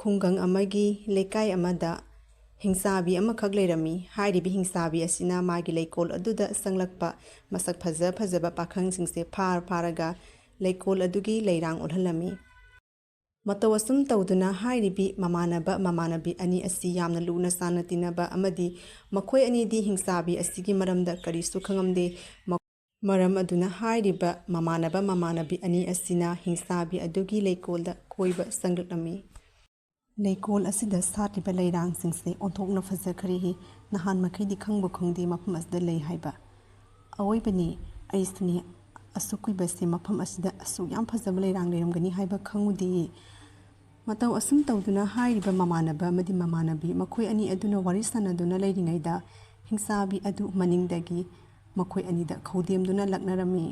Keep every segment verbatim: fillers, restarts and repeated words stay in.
ꯈꯨꯡꯒꯪ ꯑꯃꯒꯤ ꯂꯩꯀꯥꯏ ꯑꯃꯗ ꯍꯤꯡꯆꯥꯕꯤ ꯑꯃꯈꯛ ꯂꯩꯔꯝꯃꯤ꯫ ꯍꯥꯏꯔꯤꯕ ꯍꯤꯡꯆꯥꯕꯤ ꯑꯁꯤꯅ ꯃꯥꯒꯤ ꯂꯩꯀꯣꯜ ꯑꯗꯨꯗ ꯆꯪꯂꯛꯄ ꯃꯁꯛ ꯐꯖ ꯐꯖꯕ ꯄꯥꯈꯪꯁꯤꯡꯁꯦ ꯐꯥꯔ ꯐꯥꯔꯒ ꯂꯩꯀꯣꯜ ꯑꯗꯨꯒꯤ ꯂꯩꯔꯥꯡ ꯑꯣꯜꯍꯜꯂꯝꯃꯤ꯫ ꯃꯇꯧ ꯑꯁꯨꯝ ꯇꯧꯗꯨꯅ ꯍꯥꯏꯔꯤꯕꯤ ꯃꯃꯥꯟꯅꯕ ꯃꯃꯥꯟꯅꯕꯤ ꯑꯅꯤ ꯑꯁꯤ ꯌꯥꯝꯅ ꯂꯨꯅ ꯆꯥꯟꯅ ꯇꯤꯟꯅꯕ ꯑꯃꯗꯤ ꯃꯈꯣꯏ ꯑꯅꯤꯗꯤ ꯍꯤꯡꯆꯥꯕꯤ ꯑꯁꯤꯒꯤ ꯃꯔꯝꯗ ꯀꯔꯤꯁꯨ ꯈꯪꯉꯝꯗꯦ꯫ ꯃ-, ꯃꯔꯝ ꯑꯗꯨꯅ ꯍꯥꯏꯔꯤꯕ ꯃꯃꯥꯟꯅꯕ ꯃꯃꯥꯟꯅꯕꯤ ꯑꯅꯤ ꯑꯁꯤꯅ ꯍꯤꯡꯆꯥꯕꯤ ꯑꯗꯨꯒꯤ ꯂꯩꯀꯣꯜꯗ ꯀꯣꯏꯕ ꯆꯪꯂꯛꯂꯝꯃꯤ꯫ ꯂꯩꯀꯣꯜ ꯑꯁꯤꯗ ꯁꯥꯠꯂꯤꯕ ꯂꯩꯔꯥꯡꯁꯤꯡꯁꯦ ꯑꯣꯟꯊꯣꯛꯅ ꯐꯖꯈ꯭ꯔꯦꯍꯦ꯫ ꯅꯍꯥꯟ ꯃꯈꯩꯗꯤ ꯈꯪꯕꯨ ꯈꯪꯗꯦ ꯃꯐꯝ ꯑꯁꯤꯗ ꯂꯩ ꯍꯥꯏꯕ꯫ ꯑꯑꯣꯏꯕꯅꯤ, ꯑꯩꯁꯨꯅꯤ꯫ ꯑꯁꯨꯛ ꯀꯨꯏꯕꯁꯦ ꯃꯐꯝ ꯑꯁꯤꯗ ꯑꯁꯨꯛ ꯌꯥꯝ ꯐꯖꯕ ꯂꯩꯔꯥꯡ ꯂꯩꯔꯝꯒꯅꯤ ꯍꯥꯏꯕ ꯈꯪꯉꯨꯗꯦ꯫ ꯃꯇꯧ ꯑꯁꯨꯝ ꯇꯧꯗꯨꯅ ꯍꯥꯏꯔꯤꯕ ꯃꯃꯥꯟꯅꯕ ꯑꯃꯗꯤ ꯃꯃꯥꯟꯅꯕꯤ ꯃꯈꯣꯏ ꯑꯅꯤ ꯑꯗꯨꯅ ꯋꯥꯔꯤ ꯁꯥꯟꯅꯗꯨꯅ ꯂꯩꯔꯤꯉꯩꯗ ꯍꯤꯡꯆꯥꯕꯤ ꯑꯗꯨ ꯃꯅꯤꯡꯗꯒꯤ ꯃꯈꯣꯏ ꯑꯅꯤꯗ ꯈꯧꯗꯦꯝꯗꯨꯅ ꯂꯛꯅꯔꯝꯃꯤ꯫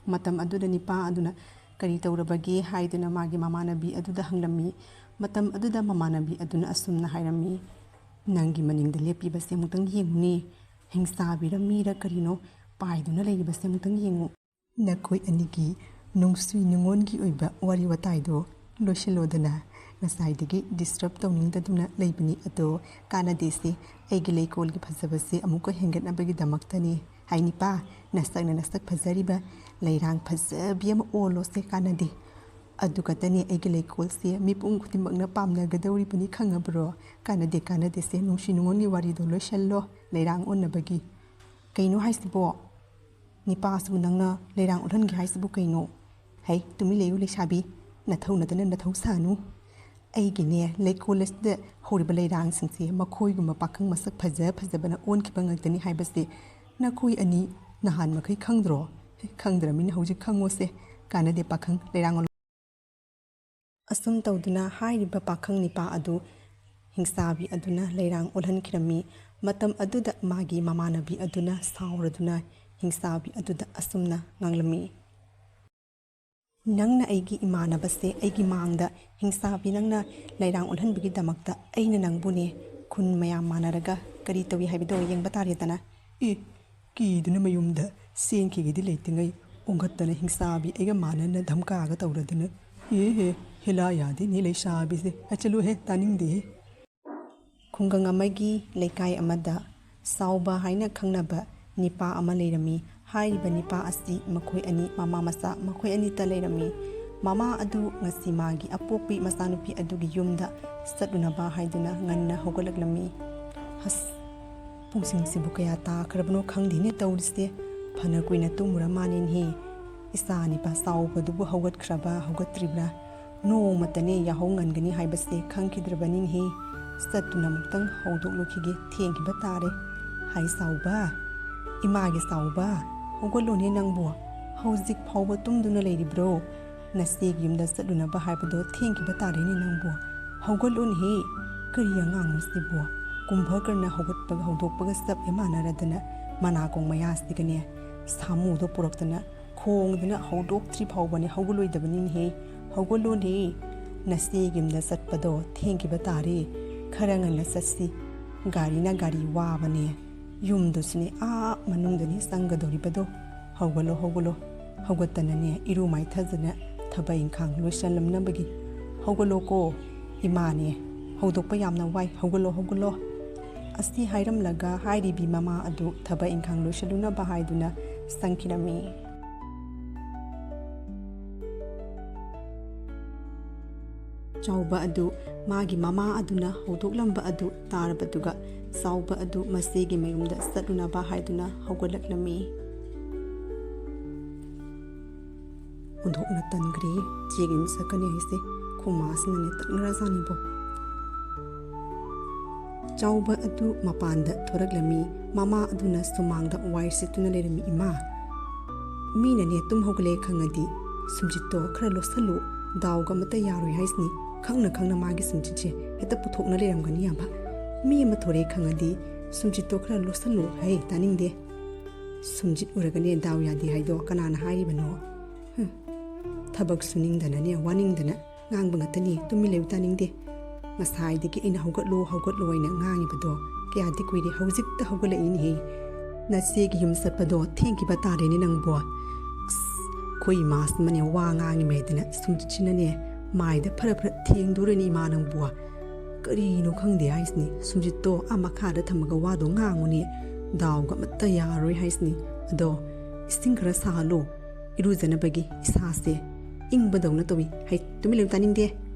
ꯃꯇꯝ ꯑꯗꯨꯗ ꯅꯤꯄꯥ ꯑꯗꯨꯅ ꯀꯔꯤ ꯇꯧꯔꯕꯒꯦ ꯍꯥꯏꯗꯨꯅ ꯃꯥꯒꯤ ꯃꯃꯥꯟꯅꯕꯤ ꯑꯗꯨꯗ ꯍꯪꯂꯝꯃꯤ꯫ ꯃꯇꯝ ꯑꯗꯨꯗ ꯃꯃꯥꯟꯅꯕꯤ ꯑꯗꯨꯅ ꯑꯁꯨꯝꯅ ꯍꯥꯏꯔꯝꯃꯤ, "ꯅꯪꯒꯤ ꯃꯅꯤꯡꯗ ꯂꯦꯞꯄꯤꯕꯁꯦ ꯑꯃꯨꯛꯇꯪ ꯌꯦꯡꯉꯨꯅꯦ꯫ ꯍꯤꯡꯆꯥꯕꯤꯔ ꯃꯤꯔ ꯀꯔꯤꯅꯣ ꯄꯥꯏꯗꯨꯅ ꯂꯩꯔꯤꯕꯁꯦ ꯑꯃꯨꯛꯇꯪ ꯌꯦꯡꯉꯨ꯫ ꯅꯈꯣꯏ ꯑꯅꯤꯒꯤ ꯅꯨꯡꯁꯤ ꯅꯨꯡꯉꯣꯟꯒꯤ ꯑꯣꯏꯕ ꯋꯥꯔꯤ ꯋꯥꯇꯥꯏꯗꯣ ꯂꯣꯏꯁꯤꯜꯂꯣꯗꯅ꯫ ꯉꯁꯥꯏꯗꯒꯤ ꯗꯤꯁꯇꯔꯕ ꯇꯧꯅꯤꯡꯗꯗꯨꯅ ꯂꯩꯕꯅꯤ꯫ ꯑꯗꯣ ꯀꯥꯟꯅꯗꯦꯁꯦ, ꯑꯩꯒꯤ ꯂꯩꯀꯣꯜꯒꯤ ꯐꯖꯕꯁꯦ ꯑꯃꯨꯛꯀ ꯍꯦꯟꯒꯠꯅꯕꯒꯤꯗꯃꯛꯇꯅꯤ꯫ ꯍꯥꯏ ꯅꯤꯄꯥ, ꯅꯁꯛꯅ ꯅꯁꯛ ꯐꯖꯔꯤꯕ ꯂꯩꯔꯥꯡ ꯐꯖꯕꯤ ꯑꯃ ꯑꯣꯜꯂꯣꯁꯦ, ꯀꯥꯟꯅꯗꯦ꯫ ꯑꯗꯨ ꯈꯛꯇꯅꯤ ꯑꯩꯒꯤ ꯂꯩꯀꯣꯜꯁꯦ ꯃꯤꯄꯨꯝ ꯈꯨꯗꯤꯡꯃꯛꯅ ꯄꯥꯝꯅꯒꯗꯧꯔꯤꯕꯅꯤ, ꯈꯪꯉꯕ꯭ꯔꯣ? ꯀꯥꯟꯅꯗꯦ, ꯀꯥꯟꯅꯗꯦꯁꯦ, ꯅꯨꯡꯁꯤ ꯅꯨꯡꯉꯣꯟꯒꯤ ꯋꯥꯔꯤꯗꯣ ꯂꯣꯏꯁꯜꯂꯣ, ꯂꯩꯔꯥꯡ ꯑꯣꯟꯅꯕꯒꯤ꯫ ꯀꯩꯅꯣ ꯍꯥꯏꯁꯤꯕꯣ? ꯅꯤꯄꯥꯁꯤꯕꯨ ꯅꯪꯅ ꯂꯩꯔꯥꯡ ꯑꯣꯜꯍꯟꯒꯦ ꯍꯥꯏꯁꯤꯕꯨ ꯀꯩꯅꯣ? ꯍꯩ, ꯇꯨꯃꯤꯟ ꯂꯩꯌꯨ ꯂꯩꯁꯥꯕꯤ, ꯅꯊꯧ ꯅꯠꯇꯅ ꯅꯊꯧ ꯁꯥꯅꯨ꯫ ꯑꯩꯒꯤꯅꯦ, ꯂꯩꯀꯣꯜ ꯑꯁꯤꯗ ꯍꯧꯔꯤꯕ ꯂꯩꯔꯥꯡꯁꯤꯡꯁꯦ ꯃꯈꯣꯏꯒꯨꯝꯕ ꯄꯥꯈꯪ ꯃꯁꯛ ꯐꯖ ꯐꯖꯕꯅ ꯑꯣꯟꯈꯤꯕ ꯉꯥꯛꯇꯅꯤ ꯍꯥꯏꯕꯁꯦ ꯅꯈꯣꯏ ꯑꯅꯤ ꯅꯍꯥꯟ ꯃꯈꯩ ꯈꯪꯗ꯭ꯔꯣ? ꯈꯪꯗ꯭ꯔꯃꯤꯅ ꯍꯧꯖꯤꯛ ꯈꯪꯉꯣꯁꯦ꯫ ꯀꯥꯟꯅꯗꯦ ꯄꯥꯈꯪ, ꯂꯩꯔꯥꯡ ꯑꯣꯜ-" ꯑꯁꯨꯝ ꯇꯧꯗꯨꯅ ꯍꯥꯏꯔꯤꯕ ꯄꯥꯈꯪ ꯅꯤꯄꯥ ꯑꯗꯨ ꯍꯤꯡꯆꯥꯕꯤ ꯑꯗꯨꯅ ꯂꯩꯔꯥꯡ ꯑꯣꯜꯍꯟꯈꯤꯔꯝꯃꯤ꯫ ꯃꯇꯝ ꯑꯗꯨꯗ ꯃꯥꯒꯤ ꯃꯃꯥꯟꯅꯕꯤ ꯑꯗꯨꯅ ꯁꯥꯎꯔꯗꯨꯅ ꯍꯤꯡꯆꯥꯕꯤ ꯑꯗꯨꯗ ꯑꯁꯨꯝꯅ ꯉꯥꯡꯂꯝꯃꯤ, "ꯅꯪꯅ ꯑꯩꯒꯤ ꯏꯃꯥꯟꯅꯕꯁꯦ ꯑꯩꯒꯤ ꯃꯥꯡꯗ ꯍꯤꯡꯆꯥꯕꯤ ꯅꯪꯅ ꯂꯩꯔꯥꯡ ꯑꯣꯜꯍꯟꯕꯒꯤꯗꯃꯛꯇ ꯑꯩꯅ ꯅꯪꯕꯨꯅꯦ ꯈꯨꯟ ꯃꯌꯥꯝ ꯃꯥꯟꯅꯔꯒ ꯀꯔꯤ ꯇꯧꯏ ꯍꯥꯏꯕꯗꯣ ꯌꯦꯡꯕ ꯇꯥꯔꯦꯗꯅ꯫" "ꯑꯦ, ꯀꯤꯗꯨꯅ ꯃꯌꯨꯝꯗ ꯆꯦꯟꯈꯤꯒꯦꯗꯤ ꯂꯩꯇ꯭ꯔꯤꯉꯩ ꯑꯣꯟꯈꯠꯇꯅ ꯍꯤꯡꯆꯥꯕꯤ ꯑꯩꯒ ꯃꯥꯟꯅꯅ ꯙꯝꯀꯥꯒ ꯇꯧꯔꯗꯅ꯫ ꯑꯦ ꯍꯦ, ꯍꯦꯂꯥ ꯌꯥꯗꯦꯅꯦ ꯂꯩꯁꯥꯕꯤꯁꯦ꯫ ꯑ, ꯆꯠꯂꯨꯍꯦ, ꯇꯥꯅꯤꯡꯗꯦꯍꯦ꯫ ꯈꯨꯡꯒꯪ ꯑꯃꯒꯤ ꯂꯩꯀꯥꯏ ꯑꯃꯗ ꯆꯥꯎꯕ ꯍꯥꯏꯅ ꯈꯪꯅꯕ ꯅꯤꯄꯥ ꯑꯃ ꯂꯩꯔꯝꯃꯤ꯫ ꯍꯥꯏꯔꯤꯕ ꯅꯤꯄꯥ ꯑꯁꯤ ꯃꯈꯣꯏ ꯑꯅꯤ ꯃꯃꯥ ꯃꯆꯥ ꯃꯈꯣꯏ ꯑꯅꯤꯇ ꯂꯩꯔꯝꯃꯤ꯫ ꯃꯃꯥ ꯑꯗꯨ ꯉꯁꯤ ꯃꯥꯒꯤ ꯑꯄꯣꯛꯄꯤ ꯃꯆꯥꯅꯨꯄꯤ ꯑꯗꯨꯒꯤ ꯌꯨꯝꯗ ꯆꯠꯂꯨꯅꯕ ꯍꯥꯏꯗꯨꯅ ꯉꯟꯅ ꯍꯧꯒꯠꯂꯛꯂꯝꯃꯤ꯫ ꯑꯁ, ꯄꯨꯡꯁꯤꯡꯁꯤꯕꯨ ꯀꯌꯥ ꯇꯥꯈ꯭ꯔꯕꯅꯣ ꯈꯪꯗꯦꯅꯦ ꯇꯧꯔꯤꯁꯦ꯫ ꯐꯅ ꯀꯨꯏꯅ ꯇꯨꯝꯃꯨꯔ ꯃꯥꯅꯦꯅꯦꯍꯦ꯫ ꯏꯆꯥ ꯅꯤꯄꯥ ꯆꯥꯎꯕꯗꯨꯕꯨ ꯍꯧꯒꯠꯈ꯭ꯔꯕ ꯍꯧꯒꯠꯇ꯭ꯔꯤꯕ꯭ꯔꯥ? ꯅꯣꯡꯃꯇꯅꯦ ꯌꯥꯍꯧ ꯉꯟꯒꯅꯤ ꯍꯥꯏꯕꯁꯦ ꯈꯪꯈꯤꯗ꯭ꯔꯕꯅꯤꯅꯦꯍꯦ꯫ ꯆꯠꯇꯨꯅ ꯑꯃꯨꯛꯇꯪ ꯍꯧꯗꯣꯛꯂꯨꯈꯤꯒꯦ, ꯊꯦꯡꯈꯤꯕ ꯇꯥꯔꯦ꯫ ꯍꯥꯏ ꯆꯥꯎꯕ, ꯏꯃꯥꯒꯤ ꯆꯥꯎꯕ, ꯍꯧꯒꯠꯂꯣꯅꯦ ꯅꯪꯕꯨ꯫ ꯍꯧꯖꯤꯛ ꯐꯥꯎꯕ ꯇꯨꯝꯗꯨꯅ ꯂꯩꯔꯤꯕ꯭ꯔꯣ? ꯅꯆꯦꯒꯤ ꯌꯨꯝꯗ ꯆꯠꯂꯨꯅꯕ ꯍꯥꯏꯕꯗꯣ ꯊꯦꯡꯈꯤꯕ ꯇꯥꯔꯦꯅꯦ ꯅꯪꯕꯨ꯫ ꯍꯧꯒꯠꯂꯣꯅꯦꯍꯦ꯫ ꯀꯔꯤ ꯑꯉꯥꯡꯅꯣ ꯁꯤꯕꯨ? ꯀꯨꯝꯚꯀꯔꯅ ꯍꯧꯒꯠꯄꯒ ꯍꯧꯗꯣꯛꯄꯒ ꯆꯞ ꯍꯦꯛ ꯃꯥꯟꯅꯔꯗꯅ ꯃꯅꯥꯀꯣꯡ ꯃꯌꯥꯁꯤꯒꯅꯦ ꯁꯥꯃꯨꯗꯣ ꯄꯨꯔꯛꯇꯅ ꯈꯣꯡꯗꯅ ꯍꯧꯗꯣꯛꯇ꯭ꯔꯤ ꯐꯥꯎꯕꯅꯦ ꯍꯧꯒꯠꯂꯣꯏꯗꯕꯅꯤꯅꯦꯍꯦ꯫ ꯍꯧꯒꯠꯂꯣꯅꯦ꯫ ꯅꯆꯦꯒꯤ ꯌꯨꯝꯗ ꯆꯠꯄꯗꯣ ꯊꯦꯡꯈꯤꯕ ꯇꯥꯔꯦ꯫ ꯈꯔ ꯉꯟꯅ ꯆꯠꯁꯤ꯫ ꯒꯥꯔꯤꯅ ꯒꯥꯔꯤ ꯋꯥꯕꯅꯦ꯫ ꯌꯨꯝꯗꯨꯁꯨꯅꯦ ꯑꯥ ꯃꯅꯨꯡꯗꯅꯤ ꯆꯪꯒꯗꯧꯔꯤꯕꯗꯣ꯫ ꯍꯧꯒꯠꯂꯣ, ꯍꯧꯒꯠꯂꯣ꯫ ꯍꯧꯒꯠꯇꯅꯅꯦ ꯏꯔꯨ ꯃꯥꯏꯊꯗꯅ ꯊꯕꯛ ꯏꯪꯈꯥꯡ ꯂꯣꯏꯁꯜꯂꯝꯅꯕꯒꯤ꯫ ꯍꯧꯒꯠꯂꯣꯀꯣ꯫ ꯏꯃꯥꯅꯦ ꯍꯧꯗꯣꯛꯄ ꯌꯥꯝꯅ ꯋꯥꯏ꯫ ꯍꯧꯒꯠꯂꯣ, ꯍꯧꯒꯠꯂꯣ꯫ ꯑꯁꯤ ꯍꯥꯏꯔꯝꯂꯒ ꯍꯥꯏꯔꯤꯕꯤ ꯃꯃꯥ ꯑꯗꯨ ꯊꯕꯛ ꯏꯪꯈꯥꯡ ꯂꯣꯏꯁꯜꯂꯨꯅꯕ ꯍꯥꯏꯗꯨꯅ ꯆꯪꯈꯤꯔꯝꯃꯤ꯫ ꯆꯥꯎꯕ ꯑꯗꯨ ꯃꯥꯒꯤ ꯃꯃꯥ ꯑꯗꯨꯅ ꯍꯧꯗꯣꯛꯂꯝꯕ ꯑꯗꯨ ꯇꯥꯔꯕꯗꯨꯒ ꯆꯥꯎꯕ ꯑꯗꯨ ꯃꯆꯦꯒꯤ ꯃꯌꯨꯝꯗ ꯆꯠꯂꯨꯅꯕ ꯍꯥꯏꯗꯨꯅ ꯍꯧꯒꯠꯂꯛꯂꯝꯃꯤ꯫ ꯑꯣꯟꯊꯣꯛꯅ ꯇꯟꯈ꯭ꯔꯦ꯫ ꯆꯦꯒꯤ ꯃꯁꯛꯀꯅꯤ ꯍꯥꯏꯁꯦ ꯈꯨꯃꯥꯁꯤꯅꯅꯦ ꯇꯛꯅꯔꯖꯥꯠꯅꯤꯕꯣ꯫ ꯆꯥꯎꯕ ꯑꯗꯨ ꯃꯄꯥꯟꯗ ꯊꯣꯔꯛꯂꯝꯃꯤ꯫ ꯃꯃꯥ ꯑꯗꯨꯅ ꯁꯨꯃꯥꯡꯗ ꯋꯥꯏ ꯁꯤꯠꯇꯨꯅ ꯂꯩꯔꯝꯃꯤ꯫ ꯏꯃꯥ, ꯃꯤꯅꯅꯦ ꯇꯨꯝ ꯍꯧꯒꯠꯂꯦ ꯈꯪꯉꯗꯤ ꯁꯨꯝꯖꯤꯠꯇꯣ ꯈꯔ ꯂꯣꯠꯁꯜꯂꯨ꯫ ꯗꯥꯎꯒ ꯑꯃꯠꯇ ꯌꯥꯔꯣꯏ ꯍꯥꯏꯁꯤꯅꯤ꯫ ꯈꯪꯅ ꯈꯪꯅ ꯃꯥꯒꯤ ꯁꯨꯝꯖꯤꯠꯁꯦ ꯍꯦꯛꯇ ꯄꯨꯊꯣꯛꯅ ꯂꯩꯔꯝꯒꯅꯤ ꯌꯥꯕ꯫ ꯃꯤ ꯑꯃ ꯊꯣꯔꯛꯑꯦ ꯈꯪꯉꯗꯤ ꯁꯨꯝꯖꯤꯠꯇꯣ ꯈꯔ ꯂꯣꯠꯁꯜꯂꯨ꯫ ꯍꯩ, ꯇꯥꯅꯤꯡꯗꯦ꯫ ꯁꯨꯝꯖꯤꯠ ꯎꯔꯒꯅꯦ ꯗꯥꯎ ꯌꯥꯗꯦ ꯍꯥꯏꯗꯣ ꯀꯅꯥꯅ ꯍꯥꯏꯔꯤꯕꯅꯣ? ꯍꯨꯝ꯫ ꯊꯕꯛ ꯁꯨꯅꯤꯡꯗꯅꯅꯦ ꯋꯥꯅꯤꯡꯗꯅ ꯉꯥꯡꯕ ꯉꯥꯛꯇꯅꯤ꯫ ꯇꯨꯃꯤꯟ ꯂꯩꯌꯨ, ꯇꯥꯅꯤꯡꯗꯦ꯫ ꯉꯁꯥꯏꯗꯒꯤ ꯑꯩꯅ "ꯍꯧꯒꯠꯂꯣ, ꯍꯧꯒꯠꯂꯣ" ꯍꯥꯏꯅ ꯉꯥꯡꯉꯤꯕꯗꯣ ꯀꯌꯥꯗꯤ ꯀꯨꯏꯔꯦ꯫ ꯍꯧꯖꯤꯛꯇ ꯍꯧꯒꯠꯂꯛꯏꯅꯦꯍꯦ꯫ ꯅꯆꯦꯒꯤ ꯌꯨꯝ ꯆꯠꯄꯗꯣ ꯊꯦꯡꯈꯤꯕ ꯇꯥꯔꯦꯅꯦ ꯅꯪꯕꯣ꯫ ꯑꯁ, ꯑꯩꯈꯣꯏ ꯏꯃꯥꯁꯤꯃꯅꯦ ꯋꯥ ꯉꯥꯡꯉꯤꯃꯦꯗꯅ ꯁꯨꯝꯖꯤꯠꯁꯤꯅꯅꯦ ꯃꯥꯏꯗ ꯐꯔ ꯐꯔ ꯊꯦꯡꯗꯣꯔꯅꯤ ꯏꯃꯥ ꯅꯪꯕꯨ꯫ ꯀꯔꯤꯅꯣ ꯈꯪꯗꯦ ꯍꯥꯏꯁꯤꯅꯤ꯫ ꯁꯨꯝꯖꯤꯠꯇꯣ ꯑꯥ ꯃꯈꯥꯗ ꯊꯝꯃꯒ ꯋꯥꯗꯣ ꯉꯥꯡꯉꯨꯅꯦ꯫ ꯗꯥꯎꯒ ꯑꯃꯠꯇ ꯌꯥꯔꯣꯏ ꯍꯥꯏꯁꯤꯅꯤ꯫ ꯑꯗꯣ ꯏꯁꯤꯡ ꯈꯔ ꯁꯥꯍꯜꯂꯣ꯫ ꯏꯔꯨꯖꯅꯕꯒꯤ ꯏꯁꯥꯁꯦ ꯏꯪꯕꯗꯧꯅ ꯇꯧꯏ꯫ ꯍꯩ, ꯇꯨꯃꯤꯟ ꯂꯩꯌꯨ, ꯇꯥꯅꯤꯡꯗꯦ꯫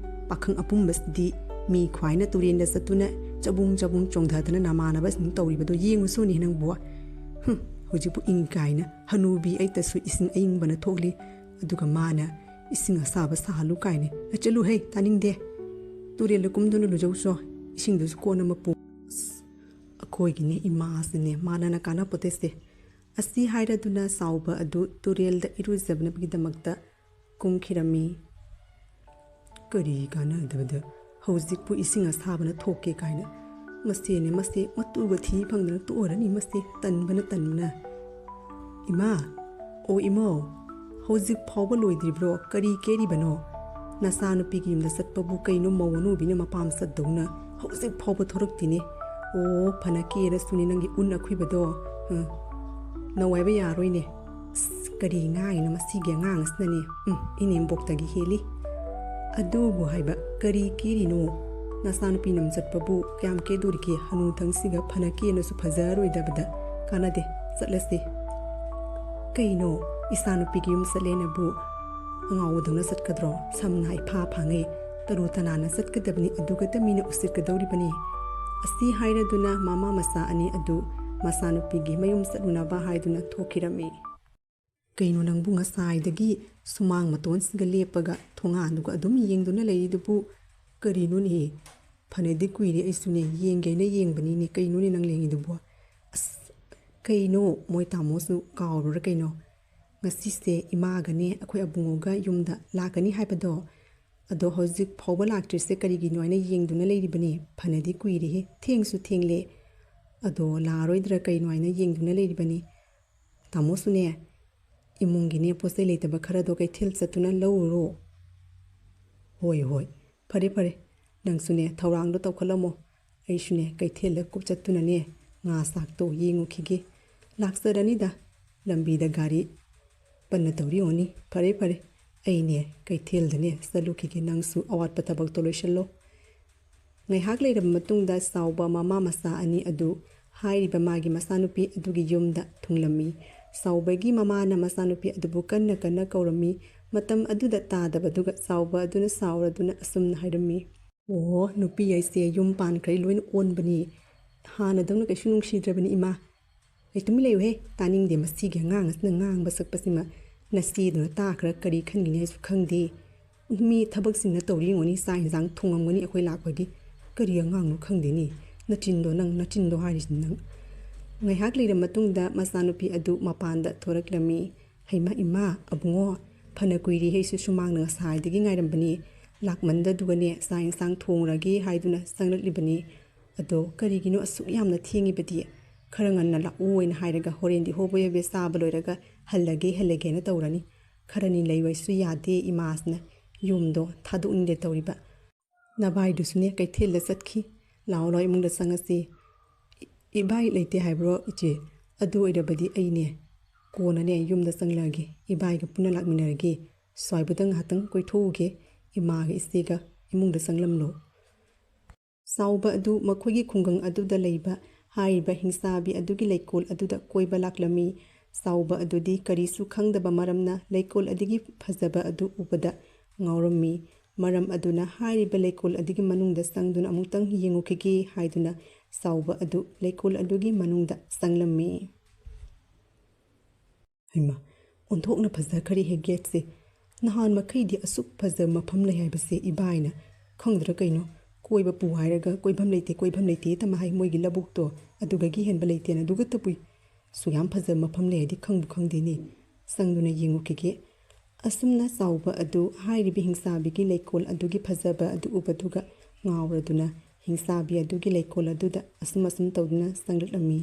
ꯄꯥꯈꯪ ꯑꯄꯨꯝꯕꯁꯤꯗꯤ ꯃꯤ ꯈ꯭ꯋꯥꯏꯅ ꯇꯨꯔꯦꯟꯗ ꯆꯠꯇꯨꯅ ꯆꯕꯨꯡ ꯆꯕꯨꯡ ꯆꯣꯡꯊꯗꯅ ꯅꯃꯥꯟꯅꯕꯁꯤꯡ ꯇꯧꯔꯤꯕꯗꯣ ꯌꯦꯡꯉꯨꯁꯨꯅꯦ ꯅꯪꯕꯨ꯫ ꯍꯨꯝ, ꯍꯧꯖꯤꯛꯄꯨ ꯏꯪ ꯀꯥꯏꯅ ꯍꯅꯨꯕꯤ ꯑꯩꯇꯁꯨ ꯏꯁꯤꯡ ꯑꯏꯪꯕꯅ ꯊꯣꯛꯂꯤ꯫ ꯑꯗꯨꯒ ꯃꯥꯅ ꯏꯁꯤꯡ ꯑꯁꯥꯕ ꯁꯥꯍꯜꯂꯨ ꯀꯥꯏꯅ꯫ ꯆꯠꯂꯨ ꯍꯩ, ꯇꯥꯅꯤꯡꯗꯦ꯫ ꯇꯨꯔꯦꯜꯗ ꯀꯨꯝꯗꯨꯅ ꯂꯨꯖꯧꯆꯣ, ꯏꯁꯤꯡꯗꯨꯁꯨ ꯀꯣꯟꯅ ꯃꯄꯨ꯫ ꯑꯁ, ꯑꯩꯈꯣꯏꯒꯤꯅꯦ ꯏꯃꯥꯁꯤꯅꯦ, ꯃꯥꯅꯅ ꯀꯥꯟꯅꯄꯣꯠꯇꯦꯁꯦ꯫ ꯑꯁꯤ ꯍꯥꯏꯔꯗꯨꯅ ꯆꯥꯎꯕ ꯑꯗꯨ ꯇꯨꯔꯦꯜꯗ ꯏꯔꯨꯖꯅꯕꯒꯤꯗꯃꯛꯇ ꯀꯨꯝꯈꯤꯔꯝꯃꯤ꯫ ꯀꯔꯤ ꯀꯥꯟꯅꯗꯕꯗ ꯍꯧꯖꯤꯛꯄꯨ ꯏꯁꯤꯡ ꯑꯁꯥꯕꯅ ꯊꯣꯛꯀꯦ ꯀꯥꯏꯅ꯫ ꯃꯁꯦꯅꯦ ꯃꯁꯦ, ꯃꯇꯨꯒ ꯊꯤ ꯐꯪꯗꯅ ꯇꯣꯛꯑꯔꯅꯤ ꯃꯁꯦ, ꯇꯟꯕꯅ ꯇꯟꯕꯅ꯫ ꯏꯃꯥ, ꯑꯣ ꯏꯃꯧ, ꯍꯧꯖꯤꯛ ꯐꯥꯎꯕ ꯂꯣꯏꯗ꯭ꯔꯤꯕ꯭ꯔꯣ? ꯀꯔꯤ ꯀꯦꯔꯤꯕꯅꯣ? ꯅꯆꯥꯅꯨꯄꯤꯒꯤ ꯌꯨꯝꯗ ꯆꯠꯄꯕꯨ ꯀꯩꯅꯣ, ꯃꯧ ꯑꯅꯧꯕꯤꯅ ꯃꯄꯥꯝ ꯆꯠꯗꯧꯅ ꯍꯧꯖꯤꯛ ꯐꯥꯎꯕ ꯊꯣꯔꯛꯇꯦꯅꯦ꯫ ꯑꯣ, ꯐꯅ ꯀꯦꯔꯁꯨꯅꯦ ꯅꯪꯒꯤ ꯎꯟ ꯑꯈꯨꯏꯕꯗꯣ꯫ ꯎꯝ꯫ ꯅꯧ ꯍꯥꯏꯕ ꯌꯥꯔꯣꯏꯅꯦ꯫ ꯑꯁ, ꯀꯔꯤ ꯉꯥꯡꯉꯤꯅꯣ ꯃꯁꯤꯒꯤ ꯑꯉꯥꯡ ꯑꯁꯤꯅꯅꯦ? ꯎꯝ, ꯏꯅꯦꯝꯕꯣꯛꯇꯒꯤ ꯍꯦꯜꯂꯤ꯫ ꯑꯗꯨꯕꯨ ꯍꯥꯏꯕ, ꯀꯔꯤ ꯀꯦꯔꯤꯅꯣ? ꯅꯆꯥꯅꯨꯄꯤ ꯅꯝ ꯆꯠꯄꯕꯨ ꯀꯌꯥꯝ ꯀꯦꯗꯣꯔꯤꯒꯦ? ꯍꯅꯨꯊꯪꯁꯤꯒ ꯐꯅ ꯀꯦꯅꯁꯨ ꯐꯖꯔꯣꯏꯗꯕꯗ꯫ ꯀꯥꯟꯅꯗꯦ, ꯆꯠꯂꯁꯤ꯫ ꯀꯩꯅꯣ, ꯏꯆꯥꯅꯨꯄꯤꯒꯤ ꯌꯨꯝ ꯆꯠꯂꯦꯅꯕꯨ ꯑꯉꯥꯎꯕꯗꯧꯅ ꯆꯠꯀꯗ꯭ꯔꯣ? ꯁꯝꯅ ꯏꯐꯥ ꯐꯥꯡꯉꯩ ꯇꯔꯨ ꯇꯅꯥꯟꯅ ꯆꯠꯀꯗꯕꯅꯤ, ꯑꯗꯨꯒꯇ ꯃꯤꯅ ꯎꯁꯤꯠꯀꯗꯧꯔꯤꯕꯅꯤ꯫ ꯑꯁꯤ ꯍꯥꯏꯔꯗꯨꯅ ꯃꯃꯥ ꯃꯆꯥ ꯑꯅꯤ ꯑꯗꯨ ꯃꯆꯥꯅꯨꯄꯤꯒꯤ ꯃꯌꯨꯝ ꯆꯠꯂꯨꯅꯕ ꯍꯥꯏꯗꯨꯅ ꯊꯣꯛꯈꯤꯔꯝꯃꯤ꯫ ꯀꯩꯅꯣ ꯅꯪꯕꯨ ꯉꯁꯥꯏꯗꯒꯤ ꯁꯨꯃꯥꯡ ꯃꯇꯣꯟꯁꯤꯗ ꯂꯦꯞꯄꯒ ꯊꯣꯡꯒꯥꯟꯗꯨꯒ ꯑꯗꯨꯝ ꯌꯦꯡꯗꯨꯅ ꯂꯩꯔꯤꯗꯨꯕꯨ? ꯀꯔꯤꯅꯣꯅꯦꯍꯦ? ꯐꯅꯗꯤ ꯀꯨꯏꯔꯦ, ꯑꯩꯁꯨꯅꯦ ꯌꯦꯡꯒꯦꯅ ꯌꯦꯡꯕꯅꯤꯅꯦ꯫ ꯀꯩꯅꯣꯅꯦ ꯅꯪ ꯂꯦꯡꯉꯤꯗꯨꯕꯨ? ꯑꯁ, ꯀꯩꯅꯣ, ꯃꯣꯏ ꯇꯥꯃꯣꯁꯨ ꯀꯥꯎꯔꯨꯔ ꯀꯩꯅꯣ? ꯉꯁꯤꯁꯦ ꯏꯃꯥꯒꯅꯦ ꯑꯩꯈꯣꯏ ꯑꯕꯨꯡꯉꯣꯒ ꯌꯨꯝꯗ ꯂꯥꯛꯀꯅꯤ ꯍꯥꯏꯕꯗꯣ, ꯑꯗꯣ ꯍꯧꯖꯤꯛ ꯐꯥꯎꯕ ꯂꯥꯛꯇ꯭ꯔꯤꯁꯦ ꯀꯔꯤꯒꯤꯅꯣ ꯍꯥꯏꯅ ꯌꯦꯡꯗꯨꯅ ꯂꯩꯔꯤꯕꯅꯤ꯫ ꯐꯅꯗꯤ ꯀꯨꯏꯔꯦꯍꯦ, ꯊꯦꯡꯁꯨ ꯊꯦꯡꯂꯦ꯫ ꯑꯗꯣ ꯂꯥꯛꯑꯔꯣꯏꯗ꯭ꯔꯥ ꯀꯩꯅꯣ ꯍꯥꯏꯅ ꯌꯦꯡꯗꯨꯅ ꯂꯩꯔꯤꯕꯅꯤ꯫ ꯇꯥꯃꯣꯁꯨꯅꯦ, ꯏꯃꯨꯡꯒꯤꯅꯦ ꯄꯣꯠ ꯆꯩ ꯂꯩꯇꯕ ꯈꯔꯗꯣ ꯀꯩꯊꯦꯜ ꯆꯠꯇꯨꯅ ꯂꯧꯔꯨꯔꯣ꯫ ꯍꯣꯏ, ꯍꯣꯏ, ꯐꯔꯦ, ꯐꯔꯦ, ꯅꯪꯁꯨꯅꯦ ꯊꯧꯔꯥꯡꯗꯣ ꯇꯧꯈꯠꯂꯝꯃꯣ꯫ ꯑꯩꯁꯨꯅꯦ ꯀꯩꯊꯦꯜꯗ ꯀꯨꯞ ꯆꯠꯇꯨꯅꯅꯦ ꯉꯥ ꯆꯥꯛꯇꯣ ꯌꯦꯡꯉꯨꯈꯤꯒꯦ꯫ ꯂꯥꯛꯆꯔꯅꯤꯗ, ꯂꯝꯕꯤꯗ ꯒꯥꯔꯤ ꯄꯟꯅ ꯇꯧꯔꯤ ꯑꯣꯏꯅꯤ꯫ ꯐꯔꯦ, ꯐꯔꯦ, "ꯑꯩꯅꯦ, ꯀꯩꯊꯦꯜꯗꯅꯦ ꯆꯠꯂꯨꯈꯤꯒꯦ, ꯅꯪꯁꯨ ꯑꯋꯥꯠꯄ ꯊꯕꯛꯇꯣ ꯂꯣꯏꯁꯤꯜꯂꯣ"꯫ ꯉꯥꯏꯍꯥꯛ ꯂꯩꯔꯕ ꯃꯇꯨꯡꯗ ꯆꯥꯎꯕ ꯃꯃꯥ ꯃꯆꯥ ꯑꯅꯤ ꯑꯗꯨ ꯍꯥꯏꯔꯤꯕ ꯃꯥꯒꯤ ꯃꯆꯥꯅꯨꯄꯤ ꯑꯗꯨꯒꯤ ꯌꯨꯝꯗ ꯊꯨꯡꯂꯝꯃꯤ꯫ ꯆꯥꯎꯕꯒꯤ ꯃꯃꯥꯅ ꯃꯆꯥꯅꯨꯄꯤ ꯑꯗꯨꯕꯨ ꯀꯟꯅ ꯀꯟꯅ ꯀꯧꯔꯝꯃꯤ꯫ ꯃꯇꯝ ꯑꯗꯨꯗ ꯇꯥꯗꯕꯗꯨꯒ ꯆꯥꯎꯕ ꯑꯗꯨꯅ ꯁꯥꯎꯔꯗꯨꯅ ꯑꯁꯨꯝꯅ ꯍꯥꯏꯔꯝꯃꯤ, "ꯑꯣ, ꯅꯨꯄꯤ ꯍꯥꯏꯁꯦ ꯌꯨꯝ ꯄꯥꯟꯈ꯭ꯔꯦ ꯂꯣꯏꯅ ꯑꯣꯟꯕꯅꯤ꯫ ꯍꯥꯟꯅꯗꯧꯅ ꯀꯩꯁꯨ ꯅꯨꯡꯁꯤꯗ꯭ꯔꯕꯅꯤ ꯏꯃꯥ"꯫ "ꯑꯩ ꯇꯨꯃꯤꯟ ꯂꯩꯌꯨꯍꯦ, ꯇꯥꯅꯤꯡꯗꯦ ꯃꯁꯤꯒꯤ ꯑꯉꯥꯡ ꯑꯁꯤꯅ ꯉꯥꯡꯕ ꯁꯛꯄꯁꯤꯃ꯫ ꯅꯆꯦꯗꯨꯅ ꯇꯥꯈ꯭ꯔ ꯀꯔꯤ ꯈꯟꯒꯅꯤ ꯍꯥꯏꯁꯨ ꯈꯪꯗꯦ꯫ ꯃꯤ ꯊꯕꯛꯁꯤꯡꯅ ꯇꯧꯔꯤ ꯌꯦꯡꯉꯨꯅꯤ, ꯆꯥꯛ ꯌꯦꯟꯁꯥꯡ ꯊꯣꯡꯉꯝꯒꯅꯤ ꯑꯩꯈꯣꯏ ꯂꯥꯛꯄꯒꯤ꯫ ꯀꯔꯤ ꯑꯉꯥꯡꯅꯣ ꯈꯪꯗꯦꯅꯤ꯫ ꯅꯆꯤꯟꯗꯣ ꯅꯪ, ꯅꯆꯤꯟꯗꯣ ꯍꯥꯏꯔꯤꯁꯤꯅꯤ ꯅꯪ"꯫ ꯉꯥꯏꯍꯥꯛ ꯂꯩꯔ ꯃꯇꯨꯡꯗ ꯃꯆꯥꯅꯨꯄꯤ ꯑꯗꯨ ꯃꯄꯥꯟꯗ ꯊꯣꯔꯛꯂꯝꯃꯤ꯫ "ꯍꯩꯃꯥ ꯏꯃꯥ, ꯑꯕꯨꯡꯉꯣ, ꯐꯅ ꯀꯨꯏꯔꯦ, ꯑꯩꯁꯨ ꯁꯨꯃꯥꯡꯗ ꯉꯁꯥꯏꯗꯒꯤ ꯉꯥꯏꯔꯝꯕꯅꯤ꯫ ꯂꯥꯛꯃꯟꯗꯗꯨꯒꯅꯦ ꯆꯥꯛ ꯌꯦꯟꯁꯥꯡ ꯊꯣꯡꯂꯒꯦ ꯍꯥꯏꯗꯨꯅ ꯆꯪꯂꯛꯂꯤꯕꯅꯤ꯫ ꯑꯗꯣ ꯀꯔꯤꯒꯤꯅꯣ ꯑꯁꯨꯛ ꯌꯥꯝꯅ ꯊꯦꯡꯉꯤꯕꯗꯤ? ꯈꯔ ꯉꯟꯅ ꯂꯥꯛꯎ ꯍꯥꯏꯅ ꯍꯥꯏꯔꯒ ꯍꯣꯔꯦꯟꯗꯤ ꯍꯣꯕꯦ ꯍꯣꯕꯦ ꯆꯥꯕ ꯂꯣꯏꯔꯒ ꯍꯜꯂꯒꯦ ꯍꯜꯂꯒꯦꯅ ꯇꯧꯔꯅꯤ꯫ ꯈꯔꯅꯤ ꯂꯩꯌꯨ ꯍꯥꯏꯁꯨ ꯌꯥꯗꯦ ꯏꯃꯥꯁꯤꯅ꯫ ꯌꯨꯝꯗꯣ ꯊꯥꯗꯣꯛꯅꯤꯡꯗꯦ ꯇꯧꯔꯤꯕ꯫ ꯅꯚꯥꯏꯗꯨꯁꯨꯅꯦ ꯀꯩꯊꯦꯜꯗ ꯆꯠꯈꯤ꯫ ꯂꯥꯛꯑꯣ ꯂꯥꯛꯑꯣ ꯏꯃꯨꯡꯗ ꯆꯪꯉꯁꯤ꯫ "ꯏ-, ꯏꯕꯥꯏ ꯂꯩꯇꯦ ꯍꯥꯏꯕ꯭ꯔꯣ ꯏꯆꯦ? ꯑꯗꯨ ꯑꯣꯏꯔꯕꯗꯤ ꯑꯩꯅꯦ ꯀꯣꯟꯅꯅꯦ ꯌꯨꯝꯗ ꯆꯪꯂꯛꯑꯒꯦ꯫ ꯏꯕꯥꯏꯒ ꯄꯨꯟꯅ ꯂꯥꯛꯃꯤꯟꯅꯔꯒꯦ꯫ ꯁ꯭ꯋꯥꯏꯕꯨꯗ ꯉꯥꯏꯍꯥꯛꯇꯪ ꯀꯣꯏꯊꯣꯛꯎꯒꯦ꯫ ꯏꯃꯥꯒ ꯏꯆꯦꯒ ꯏꯃꯨꯡꯗ ꯆꯪꯂꯝꯂꯣ"꯫ ꯆꯥꯎꯕ ꯑꯗꯨ ꯃꯈꯣꯏꯒꯤ ꯈꯨꯡꯒꯪ ꯑꯗꯨꯗ ꯂꯩꯕ ꯍꯥꯏꯔꯤꯕ ꯍꯤꯡꯆꯥꯕꯤ ꯑꯗꯨꯒꯤ ꯂꯩꯀꯣꯜ ꯑꯗꯨꯗ ꯀꯣꯏꯕ ꯂꯥꯛꯂꯝꯃꯤ꯫ ꯆꯥꯎꯕ ꯑꯗꯨꯗꯤ ꯀꯔꯤꯁꯨ ꯈꯪꯗꯕ ꯃꯔꯝꯅ ꯂꯩꯀꯣꯜ ꯑꯗꯨꯒꯤ ꯐꯖꯕ ꯑꯗꯨ ꯎꯕꯗ ꯉꯥꯎꯔꯝꯃꯤ꯫ ꯃꯔꯝ ꯑꯗꯨꯅ ꯍꯥꯏꯔꯤꯕ ꯂꯩꯀꯣꯜ ꯑꯗꯨꯒꯤ ꯃꯅꯨꯡꯗ ꯆꯪꯗꯨꯅ ꯑꯃꯨꯛꯇꯪ ꯌꯦꯡꯉꯨꯈꯤꯒꯦ ꯍꯥꯏꯗꯨꯅ ꯆꯥꯎꯕ ꯑꯗꯨ ꯂꯩꯀꯣꯜ ꯑꯗꯨꯒꯤ ꯃꯅꯨꯡꯗ ꯆꯪꯂꯝꯃꯤ꯫ ꯍꯩꯃꯥ, ꯑꯣꯟꯊꯣꯛꯅ ꯐꯖꯈ꯭ꯔꯦꯍꯦ ꯒꯦꯠꯁꯦ꯫ ꯅꯍꯥꯟ ꯃꯈꯩꯗꯤ ꯑꯁꯨꯛ ꯐꯖꯕ ꯃꯐꯝ ꯂꯩ ꯍꯥꯏꯕꯁꯦ ꯏꯕꯥꯏꯅ ꯈꯪꯗ꯭ꯔꯥ ꯀꯩꯅꯣ? ꯀꯣꯏꯕ ꯄꯨ ꯍꯥꯏꯔꯒ ꯀꯣꯏꯐꯝ ꯂꯩꯇꯦ, ꯀꯣꯏꯐꯝ ꯂꯩꯇꯦ ꯇꯃ ꯍꯥꯏ꯫ ꯃꯣꯏꯒꯤ ꯂꯧꯕꯨꯛꯇꯣ ꯑꯗꯨꯗꯒꯤ ꯍꯦꯟꯕ ꯂꯩꯇꯦꯅ ꯑꯗꯨꯒ ꯇꯄꯨꯏ꯫ ꯁꯨꯛ ꯌꯥꯝ ꯐꯖꯕ ꯃꯐꯝ ꯂꯩ ꯍꯥꯏꯗꯤ ꯈꯪꯕꯨ ꯈꯪꯗꯦꯅꯦ꯫ ꯆꯪꯗꯨꯅ ꯌꯦꯡꯉꯨꯈꯤꯒꯦ꯫ ꯑꯁꯨꯝꯅ ꯆꯥꯎꯕ ꯑꯗꯨ ꯍꯥꯏꯔꯤꯕ ꯍꯤꯡꯆꯥꯕꯤꯒꯤ ꯂꯩꯀꯣꯜ ꯑꯗꯨꯒꯤ ꯐꯖꯕ ꯑꯗꯨ ꯎꯕꯗꯨꯒ ꯉꯥꯎꯔꯗꯨꯅ ꯍꯤꯡꯆꯥꯕꯤ ꯑꯗꯨꯒꯤ ꯂꯩꯀꯣꯜ ꯑꯗꯨꯗ ꯑꯁꯨꯝ ꯑꯁꯨꯝ ꯇꯧꯗꯨꯅ ꯆꯪꯂꯛꯂꯝꯃꯤ꯫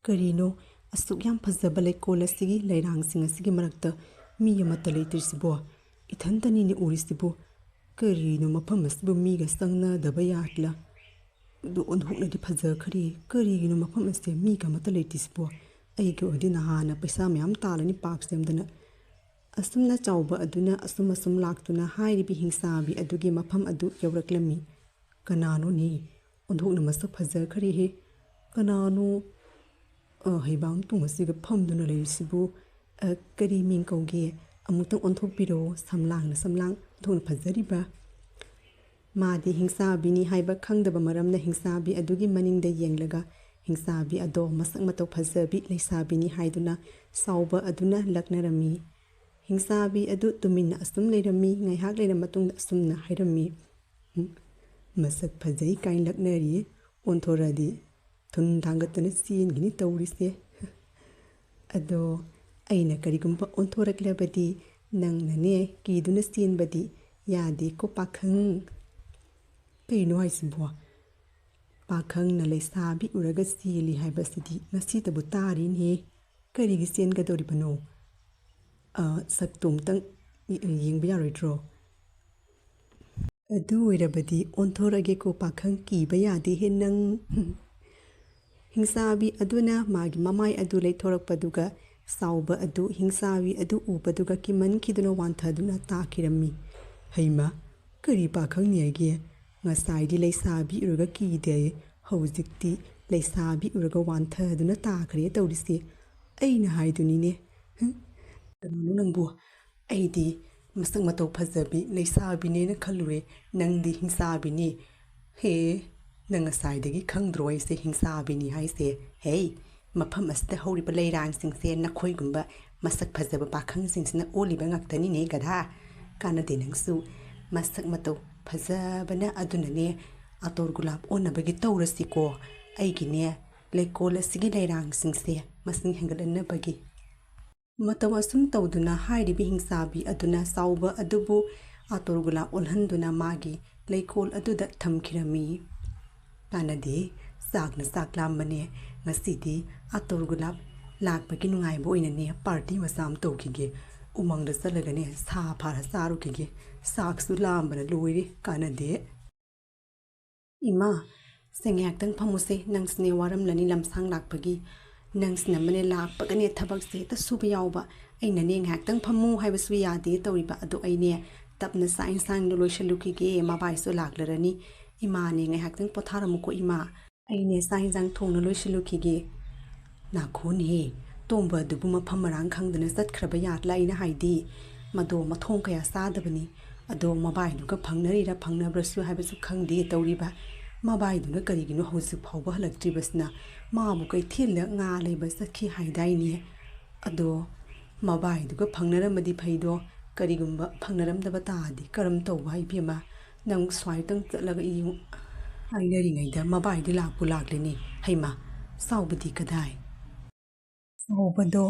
ꯀꯔꯤꯅꯣ ꯑꯁꯨꯛ ꯌꯥꯝ ꯐꯖꯕ ꯂꯩꯀꯣꯜ ꯑꯁꯤꯒꯤ ꯂꯩꯔꯥꯡꯁꯤꯡ ꯑꯁꯤꯒꯤ ꯃꯔꯛꯇ ꯃꯤ ꯑꯃꯠꯇ ꯂꯩꯇ꯭ꯔꯤꯁꯤꯕꯣ? ꯏꯊꯟꯇꯅꯤꯅꯦ ꯎꯔꯤꯁꯤꯕꯨ꯫ ꯀꯔꯤꯅꯣ ꯃꯐꯝ ꯑꯁꯤꯕꯨ ꯃꯤꯒ ꯆꯪꯅꯗꯕ ꯌꯥꯗꯂ? ꯑꯗꯨ ꯑꯣꯟꯊꯣꯛꯅꯗꯤ ꯐꯖꯈ꯭ꯔꯦ꯫ ꯀꯔꯤꯒꯤꯅꯣ ꯃꯐꯝ ꯑꯁꯤꯗ ꯃꯤꯒ ꯑꯃꯠꯇ ꯂꯩꯇ꯭ꯔꯤꯁꯤꯕꯣ? ꯑꯩꯒꯤ ꯑꯣꯏꯗꯤ ꯅꯍꯥꯟꯅ ꯄꯩꯁꯥ ꯃꯌꯥꯝ ꯇꯥꯜꯂꯅꯤ ꯄꯥꯛ ꯁꯦꯝꯗꯅ꯫ ꯑꯁꯨꯝꯅ ꯆꯥꯎꯕ ꯑꯗꯨꯅ ꯑꯁꯨꯝ ꯑꯁꯨꯝ ꯂꯥꯛꯇꯨꯅ ꯍꯥꯏꯔꯤꯕꯤ ꯍꯤꯡꯆꯥꯕꯤ ꯑꯗꯨꯒꯤ ꯃꯐꯝ ꯑꯗꯨ ꯌꯧꯔꯛꯂꯝꯃꯤ꯫ "ꯀꯅꯥꯅꯣꯅꯦ? ꯑꯣꯟꯊꯣꯛꯅ ꯃꯁꯛ ꯐꯖꯈ꯭ꯔꯦꯍꯦ꯫ ꯀꯅꯥꯅꯣ, ꯑ, ꯍꯩꯕꯥꯡ ꯇꯨꯡ ꯑꯁꯤꯒ ꯐꯝꯗꯨꯅ ꯂꯩꯔꯤꯁꯤꯕꯨ? ꯑ, ꯀꯔꯤ ꯃꯤꯡ ꯀꯧꯒꯦ? ꯑꯃꯨꯛꯇꯪ ꯑꯣꯟꯊꯣꯛꯄꯤꯔꯣ, ꯁꯝꯂꯥꯡꯅ ꯁꯝꯂꯥꯡ, ꯑꯣꯟꯊꯣꯛꯅ ꯐꯖꯔꯤꯕ!" ꯃꯥꯗꯤ ꯍꯤꯡꯆꯥꯕꯤꯅꯤ ꯍꯥꯏꯕ ꯈꯪꯗꯕ ꯃꯔꯝꯅ ꯍꯤꯡꯆꯥꯕꯤ ꯑꯗꯨꯒꯤ ꯃꯅꯤꯡꯗ ꯌꯦꯡꯂꯒ ꯍꯤꯡꯆꯥꯕꯤ ꯑꯗꯣ ꯃꯁꯛ ꯃꯇꯧ ꯐꯖꯕꯤ ꯂꯩꯁꯥꯕꯤꯅꯤ ꯍꯥꯏꯗꯨꯅ ꯆꯥꯎꯕ ꯑꯗꯨꯅ ꯂꯛꯅꯔꯝꯃꯤ꯫ ꯍꯤꯡꯆꯥꯕꯤ ꯑꯗꯨ ꯇꯨꯃꯤꯟꯅ ꯑꯁꯨꯝ ꯂꯩꯔꯝꯃꯤ꯫ ꯉꯥꯏꯍꯥꯛ ꯂꯩꯔ ꯃꯇꯨꯡꯗ ꯑꯁꯨꯝꯅ ꯍꯥꯏꯔꯝꯃꯤ, "ꯎꯝ, ꯃꯁꯛ ꯐꯖꯩ ꯀꯥꯏꯅ ꯂꯛꯅꯔꯤꯌꯦ, ꯑꯣꯟꯊꯣꯔꯛꯑꯗꯤ ꯊꯨꯟ ꯊꯥꯡꯒꯠꯇꯅ ꯆꯦꯟꯈꯤꯅꯤ ꯇꯧꯔꯤꯁꯦ꯫ ꯑꯗꯣ ꯑꯩꯅ ꯀꯔꯤꯒꯨꯝꯕ ꯑꯣꯟꯊꯣꯔꯛꯂꯕꯗꯤ ꯅꯪꯅꯅꯦ ꯀꯤꯗꯨꯅ ꯆꯦꯟꯕꯗꯤ ꯌꯥꯗꯦꯀꯣ ꯄꯥꯈꯪ꯫" ꯀꯩꯅꯣ ꯍꯥꯏꯁꯤꯕꯣ? ꯄꯥꯈꯪꯅ ꯂꯩꯁꯥꯕꯤ ꯎꯔꯒ ꯆꯦꯜꯂꯤ ꯍꯥꯏꯕꯁꯤꯗꯤ ꯉꯁꯤꯇꯕꯨ ꯇꯥꯔꯤꯅꯦ꯫ ꯀꯔꯤꯒꯤ ꯆꯦꯟꯒꯗꯧꯔꯤꯕꯅꯣ? ꯑ, ꯁꯛꯇꯣ ꯑꯝꯇꯪ ꯌꯦꯡꯕ ꯌꯥꯔꯣꯏꯗ꯭ꯔꯣ? ꯑꯗꯨ ꯑꯣꯏꯔꯕꯗꯤ ꯑꯣꯟꯊꯣꯔꯛꯑꯒꯦꯀꯣ ꯄꯥꯈꯪ, ꯀꯤꯕ ꯌꯥꯗꯦꯍꯦ ꯅꯪ꯫ ꯍꯤꯡꯆꯥꯕꯤ ꯑꯗꯨꯅ ꯃꯥꯒꯤ ꯃꯃꯥꯏ ꯑꯗꯨ ꯂꯩꯊꯣꯔꯛꯄꯗꯨꯒ ꯆꯥꯎꯕ ꯑꯗꯨ ꯍꯤꯡꯆꯥꯕꯤ ꯑꯗꯨ ꯎꯕꯗꯨꯒ ꯀꯤꯃꯟꯈꯤꯗꯨꯅ ꯋꯥꯟꯊꯗꯨꯅ ꯇꯥꯈꯤꯔꯝꯃꯤ꯫ "ꯍꯩꯃ, ꯀꯔꯤ ꯄꯥꯈꯪꯅꯦꯒꯦ? ꯉꯁꯥꯏꯗꯤ ꯂꯩꯁꯥꯕꯤ ꯎꯔꯒ ꯀꯤꯗꯦ, ꯍꯧꯖꯤꯛꯇꯤ ꯂꯩꯁꯥꯕꯤ ꯎꯔꯒ ꯋꯥꯟꯊꯗꯨꯅ ꯇꯥꯈ꯭ꯔꯦ ꯇꯧꯔꯤꯁꯦ꯫ ꯑꯩꯅ ꯍꯥꯏꯗꯨꯅꯤꯅꯦ꯫ ꯍꯨꯝ, ꯀꯅꯥꯅꯣ ꯅꯪꯕꯨ? ꯑꯩꯗꯤ ꯃꯁꯛ ꯃꯇꯧ ꯐꯖꯕꯤ ꯂꯩꯁꯥꯕꯤꯅꯦꯅ ꯈꯜꯂꯨꯔꯦ, ꯅꯪꯗꯤ ꯍꯤꯡꯆꯥꯕꯤꯅꯤ꯫ ꯍꯦ, ꯅꯪ ꯉꯁꯥꯏꯗꯒꯤ ꯈꯪꯗ꯭ꯔꯣ ꯑꯩꯁꯦ ꯍꯤꯡꯆꯥꯕꯤꯅꯤ ꯍꯥꯏꯁꯦ? ꯍꯦ, ꯃꯐꯝ ꯑꯁꯤꯗ ꯍꯧꯔꯤꯕ ꯂꯩꯔꯥꯡꯁꯤꯡꯁꯦ ꯅꯈꯣꯏꯒꯨꯝꯕ ꯃꯁꯛ ꯐꯖꯕ ꯄꯥꯈꯪꯁꯤꯡꯁꯤꯅ ꯑꯣꯜꯂꯤꯕ ꯉꯥꯛꯇꯅꯤꯅꯦ ꯒꯙꯥ꯫ ꯀꯥꯟꯅꯗꯦ ꯅꯪꯁꯨ꯫ ꯃꯁꯛ ꯃꯇꯧ ꯐꯖꯕꯅ ꯑꯗꯨꯅꯅꯦ ꯑꯇꯣꯔ ꯒꯨꯂꯥꯞ ꯑꯣꯟꯅꯕꯒꯤ ꯇꯧꯔꯁꯤꯀꯣ꯫ ꯑꯩꯒꯤꯅꯦ ꯂꯩꯀꯣꯜ ꯑꯁꯤꯒꯤ ꯂꯩꯔꯥꯡꯁꯤꯡꯁꯦ ꯃꯁꯤꯡ ꯍꯦꯟꯒꯠꯍꯟꯅꯕꯒꯤ꯫" ꯃꯇꯧ ꯑꯁꯨꯝ ꯇꯧꯗꯨꯅ ꯍꯥꯏꯔꯤꯕ ꯍꯤꯡꯆꯥꯕꯤ ꯑꯗꯨꯅ ꯆꯥꯎꯕ ꯑꯗꯨꯕꯨ ꯑꯇꯣꯔ ꯒꯨꯂꯥꯞ ꯑꯣꯜꯍꯟꯗꯨꯅ ꯃꯥꯒꯤ ꯂꯩꯀꯣꯜ ꯑꯗꯨꯗ ꯊꯝꯈꯤꯔꯝꯃꯤ꯫ ꯀꯥꯟꯅꯗꯦ, ꯆꯥꯛꯅ ꯆꯥꯛ ꯂꯥꯝꯕꯅꯦ꯫ ꯉꯁꯤꯗꯤ ꯑꯇꯣꯔ ꯒꯨꯂꯥꯞ ꯂꯥꯛꯄꯒꯤ ꯅꯨꯡꯉꯥꯏꯕ ꯑꯣꯏꯅꯅꯦ ꯄꯥꯔꯇꯤ ꯃꯆꯥ ꯑꯃ ꯇꯧꯈꯤꯒꯦ꯫ ꯎꯃꯪꯗ ꯆꯠꯂꯒꯅꯦ ꯁꯥ ꯐꯥꯔ ꯆꯥꯔꯨꯈꯤꯒꯦ꯫ ꯆꯥꯛꯁꯨ ꯂꯥꯝꯕꯅ ꯂꯣꯏꯔꯦ꯫ ꯀꯥꯟꯅꯗꯦ꯫ ꯏꯃꯥ, ꯁꯦ ꯉꯥꯏꯍꯥꯛꯇꯪ ꯐꯝꯃꯨꯁꯦ, ꯅꯪꯁꯨꯅꯦ ꯋꯥꯔꯝꯂꯅꯤ ꯂꯝꯁꯥꯡ ꯂꯥꯛꯄꯒꯤ꯫ ꯅꯪꯁꯤꯅ ꯑꯃꯅꯦ ꯂꯥꯛꯄꯒꯅꯦ ꯊꯕꯛꯁꯦ ꯍꯦꯛꯇ ꯁꯨꯕ ꯌꯥꯎꯕ꯫ ꯑꯩꯅꯅꯦ ꯉꯥꯏꯍꯥꯛꯇꯪ ꯐꯝꯃꯨ ꯍꯥꯏꯕꯁꯨ ꯌꯥꯗꯦ ꯇꯧꯔꯤꯕ꯫ ꯑꯗꯣ ꯑꯩꯅꯦ ꯇꯞꯅ ꯆꯥꯛ ꯏꯟꯁꯥꯡꯗꯣ ꯂꯣꯏꯁꯤꯜꯂꯨꯈꯤꯒꯦ, ꯃꯕꯥꯏꯁꯨ ꯂꯥꯛꯂꯔꯅꯤ꯫ ꯏꯃꯥꯅꯦ ꯉꯥꯏꯍꯥꯛꯇꯪ ꯄꯣꯊꯥꯔꯝꯃꯨꯀꯣ ꯏꯃꯥ, ꯑꯩꯅꯦ ꯆꯥꯛ ꯏꯟꯁꯥꯡ ꯊꯣꯡꯅ ꯂꯣꯏꯁꯤꯜꯂꯨꯈꯤꯒꯦ꯫ ꯅꯥꯈꯣꯅꯦꯍꯦ, ꯇꯣꯝꯕ ꯑꯗꯨꯕꯨ ꯃꯐꯝ ꯃꯔꯥꯡ ꯈꯪꯗꯅ ꯆꯠꯈ꯭ꯔꯕ ꯌꯥꯠꯂꯥ? ꯑꯩꯅ ꯍꯥꯏꯗꯤ ꯃꯗꯣ ꯃꯊꯣꯡ ꯀꯌꯥ ꯆꯥꯗꯕꯅꯤ꯫ ꯑꯗꯣ ꯃꯕꯥꯏꯗꯨꯒ ꯐꯪꯅꯔꯤꯔꯥ ꯐꯪꯅꯕ꯭ꯔꯁꯨ ꯍꯥꯏꯕꯁꯨ ꯈꯪꯗꯦ ꯇꯧꯔꯤꯕ꯫ ꯃꯕꯥꯏꯗꯨꯅ ꯀꯔꯤꯒꯤꯅꯣ ꯍꯧꯖꯤꯛ ꯐꯥꯎꯕ ꯍꯜꯂꯛꯇ꯭ꯔꯤꯕꯁꯤꯅ? ꯃꯥꯕꯨ ꯀꯩꯊꯦꯜꯗ ꯉꯥ ꯂꯩꯕ ꯆꯠꯈꯤ ꯍꯥꯏꯗꯥꯏꯅꯦ? ꯑꯗꯣ ꯃꯕꯥꯏꯗꯨꯒ ꯐꯪꯅꯔꯝꯃꯗꯤ ꯐꯩꯗꯣ, ꯀꯔꯤꯒꯨꯝꯕ ꯐꯪꯅꯔꯝꯗꯕ ꯇꯥꯔꯗꯤ ꯀꯔꯝ ꯇꯧꯕ ꯍꯥꯏ ꯏꯕꯦꯝꯃ? ꯅꯪ ꯁ꯭ꯋꯥꯏꯗꯪ ꯆꯠꯂꯒ ꯌꯦꯡꯉꯨ꯫ ꯍꯥꯏꯅꯔꯤꯉꯩꯗ ꯃꯕꯥꯏꯗꯤ ꯂꯥꯛꯄꯨ ꯂꯥꯛꯂꯦꯅꯦ꯫ ꯍꯩꯃꯥ, ꯆꯥꯎꯕꯗꯤ ꯀꯗꯥꯏ? ꯆꯥꯎꯕꯗꯣ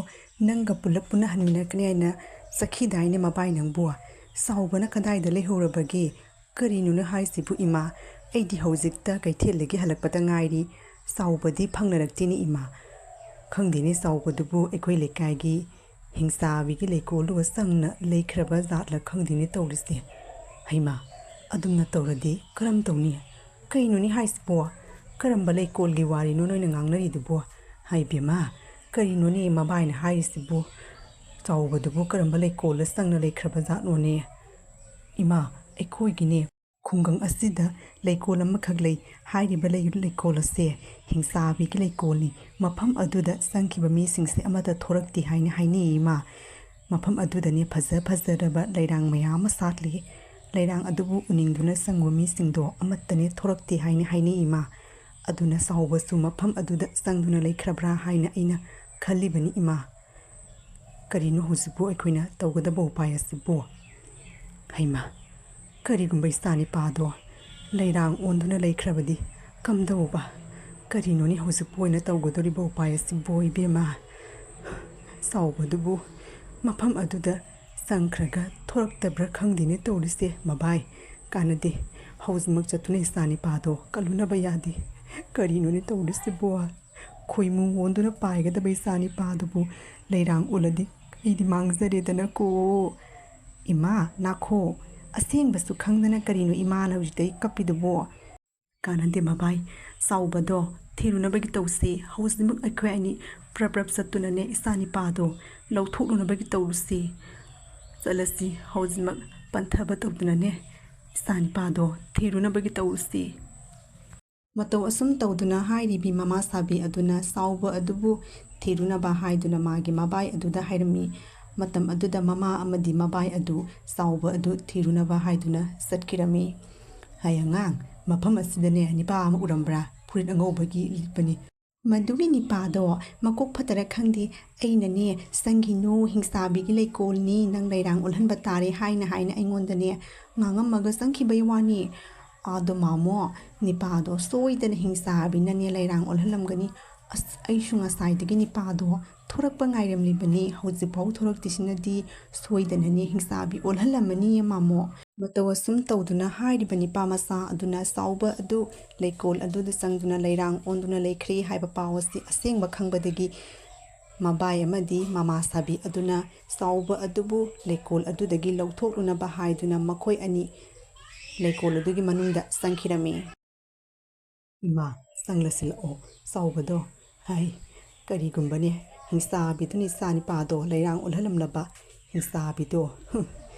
ꯅꯪꯒ ꯄꯨꯂꯞ ꯄꯨꯟꯅ ꯍꯟꯃꯤꯟꯅꯔꯛꯀꯅꯤ ꯍꯥꯏꯅ ꯆꯠꯈꯤꯗꯥꯏꯅꯦ ꯃꯕꯥꯏ ꯅꯪꯕꯨ? ꯆꯥꯎꯕꯅ ꯀꯗꯥꯏꯗ ꯂꯩꯍꯧꯔꯕꯒꯦ? ꯀꯔꯤꯅꯣꯅꯦ ꯍꯥꯏꯁꯤꯕꯨ ꯏꯃꯥ? ꯑꯩꯗꯤ ꯍꯧꯖꯤꯛꯇ ꯀꯩꯊꯦꯜꯗꯒꯤ ꯍꯜꯂꯛꯄꯗ ꯉꯥꯏꯔꯤ꯫ ꯆꯥꯎꯕꯗꯤ ꯐꯪꯅꯔꯛꯇꯦꯅꯦ ꯏꯃꯥ꯫ ꯈꯪꯗꯦꯅꯦ, ꯆꯥꯎꯕꯗꯨꯕꯨ ꯑꯩꯈꯣꯏ ꯂꯩꯀꯥꯏꯒꯤ ꯍꯤꯡꯆꯥꯕꯤꯒꯤ ꯂꯩꯀꯣꯜꯗꯨꯒ ꯆꯪꯅ ꯂꯩꯈ꯭ꯔꯕ ꯖꯥꯠꯂ ꯈꯪꯗꯦꯅꯦ ꯇꯧꯔꯤꯁꯦ꯫ ꯍꯩꯃꯥ, ꯑꯗꯨꯝꯅ ꯇꯧꯔꯗꯤ ꯀꯔꯝ ꯇꯧꯅꯤ? ꯀꯩꯅꯣꯅꯦ ꯍꯥꯏꯁꯤꯕꯣ? ꯀꯔꯝꯕ ꯂꯩꯀꯣꯜꯒꯤ ꯋꯥꯔꯤꯅꯣ ꯅꯣꯏꯅ ꯉꯥꯡꯅꯔꯤꯗꯨꯕꯣ? ꯍꯥꯏ ꯏꯕꯦꯝꯃ, ꯀꯔꯤꯅꯣꯅꯦ ꯃꯕꯥꯏꯅ ꯍꯥꯏꯔꯤꯁꯤꯕꯨ? ꯆꯥꯎꯕꯗꯨꯕꯨ ꯀꯔꯝꯕ ꯂꯩꯀꯣꯜꯗ ꯆꯪꯅ ꯂꯩꯈ꯭ꯔꯕ ꯖꯥꯠꯅꯣꯅꯦ? ꯏꯃꯥ, ꯑꯩꯈꯣꯏꯒꯤꯅꯦ ꯈꯨꯡꯒꯪ ꯑꯁꯤꯗ ꯂꯩꯀꯣꯜ ꯑꯃꯈꯛ ꯂꯩ꯫ ꯍꯥꯏꯔꯤꯕ ꯂꯩ-, ꯂꯩꯀꯣꯜ ꯑꯁꯦ ꯍꯤꯡꯆꯥꯕꯤꯒꯤ ꯂꯩꯀꯣꯜꯅꯤ꯫ ꯃꯐꯝ ꯑꯗꯨꯗ ꯆꯪꯈꯤꯕ ꯃꯤꯁꯤꯡꯁꯦ ꯑꯃꯠꯇ ꯊꯣꯔꯛꯇꯦ ꯍꯥꯏꯅ ꯍꯥꯏꯅꯩ ꯏꯃꯥ꯫ ꯃꯐꯝ ꯑꯗꯨꯗꯅꯦ ꯐꯖ ꯐꯖꯔꯕ ꯂꯩꯔꯥꯡ ꯃꯌꯥꯝ ꯑꯃ ꯁꯥꯠꯂꯤ꯫ ꯂꯩꯔꯥꯡ ꯑꯗꯨꯕꯨ ꯎꯅꯤꯡꯗꯨꯅ ꯆꯪꯕ ꯃꯤꯁꯤꯡꯗꯣ ꯑꯃꯠꯇꯅꯦ ꯊꯣꯔꯛꯇꯦ ꯍꯥꯏꯅ ꯍꯥꯏꯅꯩ ꯏꯃꯥ꯫ ꯑꯗꯨꯅ ꯆꯥꯎꯕꯁꯨ ꯃꯐꯝ ꯑꯗꯨꯗ ꯆꯪꯗꯨꯅ ꯂꯩꯈ꯭ꯔꯕ꯭ꯔꯥ ꯍꯥꯏꯅ ꯑꯩꯅ ꯈꯜꯂꯤꯕꯅꯤ ꯏꯃꯥ꯫ ꯀꯔꯤꯅꯣ ꯍꯧꯖꯤꯛꯄꯨ ꯑꯩꯈꯣꯏꯅ ꯇꯧꯒꯗꯕ ꯎꯄꯥꯏ ꯑꯁꯤꯕꯨ? ꯍꯩꯃꯥ, ꯀꯔꯤꯒꯨꯝꯕ ꯏꯆꯥꯅꯤꯄꯥꯗꯣ ꯂꯩꯔꯥꯡ ꯑꯣꯟꯗꯨꯅ ꯂꯩꯈ꯭ꯔꯕꯗꯤ ꯀꯝꯗꯧꯕ? ꯀꯔꯤꯅꯣꯅꯦ ꯍꯧꯖꯤꯛꯄꯨ ꯑꯣꯏꯅ ꯇꯧꯒꯗꯧꯔꯤꯕ ꯎꯄꯥꯏ ꯑꯁꯤꯕꯨ ꯏꯕꯦꯝꯃ? ꯆꯥꯎꯕꯗꯨꯕꯨ ꯃꯐꯝ ꯑꯗꯨꯗ ꯆꯪꯈ꯭ꯔꯒ ꯊꯣꯔꯛꯇꯕ꯭ꯔꯥ ꯈꯪꯗꯦꯅꯦ ꯇꯧꯔꯤꯁꯦ ꯃꯕꯥꯏ꯫ ꯀꯥꯟꯅꯗꯦ, ꯍꯧꯖꯤꯛꯃꯛ ꯆꯠꯇꯨꯅ ꯏꯆꯥꯅꯤꯄꯥꯗꯣ ꯀꯜꯂꯨꯅꯕ ꯌꯥꯗꯦ꯫ ꯀꯔꯤꯅꯣꯅꯦ ꯇꯧꯔꯤꯁꯤꯕꯣ? ꯈꯣꯏꯃꯨ ꯑꯣꯟꯗꯨꯅ ꯄꯥꯏꯒꯗꯕ ꯏꯆꯥꯅꯤꯄꯥꯗꯨꯕꯨ ꯂꯩꯔꯥꯡ ꯑꯣꯜꯂꯗꯤ ꯑꯩꯗꯤ ꯃꯥꯡꯖꯔꯦꯗꯅꯀꯣ꯫ ꯏꯃꯥ, ꯅꯥꯈꯣ, ꯑꯁꯦꯡꯕꯁꯨ ꯈꯪꯗꯅ ꯀꯔꯤꯅꯣ ꯏꯃꯥꯅ ꯍꯧꯖꯤꯛꯇ ꯑꯩ ꯀꯞꯄꯤꯗꯨꯕꯣ? ꯀꯥꯟꯅꯗꯦ ꯃꯕꯥꯏ, ꯆꯥꯎꯕꯗꯣ ꯊꯤꯔꯨꯅꯕꯒꯤ ꯇꯧꯁꯤ꯫ ꯍꯧꯖꯤꯛꯃꯛ ꯑꯩꯈꯣꯏ ꯑꯅꯤ ꯄ꯭ꯔꯞ ꯄ꯭ꯔꯞ ꯆꯠꯇꯨꯅꯅꯦ ꯏꯆꯥ ꯅꯤꯄꯥꯗꯣ ꯂꯧꯊꯣꯛꯂꯨꯅꯕꯒꯤ ꯇꯧꯔꯨꯁꯤ꯫ ꯆꯠꯂꯁꯤ, ꯍꯧꯖꯤꯛꯃꯛ ꯄꯟꯊꯕ ꯇꯧꯗꯨꯅꯅꯦ ꯏꯆꯥ ꯅꯤꯄꯥꯗꯣ ꯊꯤꯔꯨꯅꯕꯒꯤ ꯇꯧꯔꯨꯁꯤ꯫ ꯃꯇꯧ ꯑꯁꯨꯝ ꯇꯧꯗꯨꯅ ꯍꯥꯏꯔꯤꯕꯤ ꯃꯃꯥ ꯁꯥꯕꯤ ꯑꯗꯨꯅ ꯆꯥꯎꯕ ꯑꯗꯨꯕꯨ ꯊꯤꯔꯨꯅꯕ ꯍꯥꯏꯗꯨꯅ ꯃꯥꯒꯤ ꯃꯕꯥꯏ ꯑꯗꯨꯗ ꯍꯥꯏꯔꯝꯃꯤ꯫ ꯃꯇꯝ ꯑꯗꯨꯗ ꯃꯃꯥ ꯑꯃꯗꯤ ꯃꯕꯥꯏ ꯑꯗꯨ ꯆꯥꯎꯕ ꯑꯗꯨ ꯊꯤꯔꯨꯅꯕ ꯍꯥꯏꯗꯨꯅ ꯆꯠꯈꯤꯔꯝꯃꯤ꯫ "ꯍꯩ ꯑꯉꯥꯡ, ꯃꯐꯝ ꯑꯁꯤꯗꯅꯦ ꯅꯤꯄꯥ ꯑꯃ ꯎꯔꯝꯕ꯭ꯔꯥ? ꯐꯨꯔꯤꯠ ꯑꯉꯧꯕꯒꯤ ꯂꯤꯠꯄꯅꯤ꯫ ꯃꯗꯨꯒꯤ ꯅꯤꯄꯥꯗꯣ ꯃꯀꯣꯛ ꯐꯠꯇꯔ ꯈꯪꯗꯦ, ꯑꯩꯅꯅꯦ ꯆꯪꯈꯤꯅꯨ, ꯍꯤꯡꯆꯥꯕꯤꯒꯤ ꯂꯩꯀꯣꯜꯅꯤ, ꯅꯪ ꯂꯩꯔꯥꯡ ꯑꯣꯜꯍꯟꯕ ꯇꯥꯔꯦ ꯍꯥꯏꯅ ꯍꯥꯏꯅ ꯑꯩꯉꯣꯟꯗꯅꯦ ꯉꯥꯡꯉꯝꯃꯒ ꯆꯪꯈꯤꯕꯩ ꯋꯥꯅꯤ꯫ ꯑꯗꯣ ꯃꯥꯃꯣ, ꯅꯤꯄꯥꯗꯣ ꯁꯣꯏꯗꯅ ꯍꯤꯡꯆꯥꯕꯤꯅꯅꯦ ꯂꯩꯔꯥꯡ ꯑꯣꯜꯍꯜꯂꯝꯒꯅꯤ꯫ ꯑꯁ, ꯑꯩꯁꯨ ꯉꯁꯥꯏꯗꯒꯤ ꯅꯤꯄꯥꯗꯣ ꯊꯣꯔꯛꯄ ꯉꯥꯏꯔꯝꯂꯤꯕꯅꯤ, ꯍꯧꯖꯤꯛꯐꯥꯎ ꯊꯣꯔꯛꯇ꯭ꯔꯤꯁꯤꯅꯗꯤ ꯁꯣꯏꯗꯅꯅꯦ ꯍꯤꯡꯆꯥꯕꯤ ꯑꯣꯜꯍꯜꯂꯝꯃꯅꯤꯌꯦ ꯃꯥꯃꯣ꯫" ꯃꯇꯧ ꯑꯁꯨꯝ ꯇꯧꯗꯨꯅ ꯍꯥꯏꯔꯤꯕ ꯅꯤꯄꯥ ꯃꯆꯥ ꯑꯗꯨꯅ ꯆꯥꯎꯕ ꯑꯗꯨ ꯂꯩꯀꯣꯜ ꯑꯗꯨꯗ ꯆꯪꯗꯨꯅ ꯂꯩꯔꯥꯡ ꯑꯣꯟꯗꯨꯅ ꯂꯩꯈ꯭ꯔꯦ ꯍꯥꯏꯕ ꯄꯥꯎ ꯑꯁꯤ ꯑꯁꯦꯡꯕ ꯈꯪꯕꯗꯒꯤ ꯃꯕꯥꯏ ꯑꯃꯗꯤ ꯃꯃꯥ ꯁꯥꯕꯤ ꯑꯗꯨꯅ ꯆꯥꯎꯕ ꯑꯗꯨꯕꯨ ꯂꯩꯀꯣꯜ ꯑꯗꯨꯗꯒꯤ ꯂꯧꯊꯣꯛꯂꯨꯅꯕ ꯍꯥꯏꯗꯨꯅ ꯃꯈꯣꯏ ꯑꯅꯤ ꯂꯩꯀꯣꯜ ꯑꯗꯨꯒꯤ ꯃꯅꯨꯡꯗ ꯆꯪꯈꯤꯔꯝꯃꯤ꯫ "ꯏꯃꯥ, ꯆꯪꯂꯁꯤꯜꯂꯛꯑꯣ, ꯆꯥꯎꯕꯗꯣ꯫ ꯍꯥꯏ, ꯀꯔꯤꯒꯨꯝꯕꯅꯦ ꯍꯤꯡꯆꯥꯕꯤꯗꯨꯅ ꯏꯆꯥ ꯅꯤꯄꯥꯗꯣ ꯂꯩꯔꯥꯡ ꯑꯣꯜꯍꯜꯂꯝꯂꯕ ꯍꯤꯡꯆꯥꯕꯤꯗꯣ, ꯍꯨꯝ,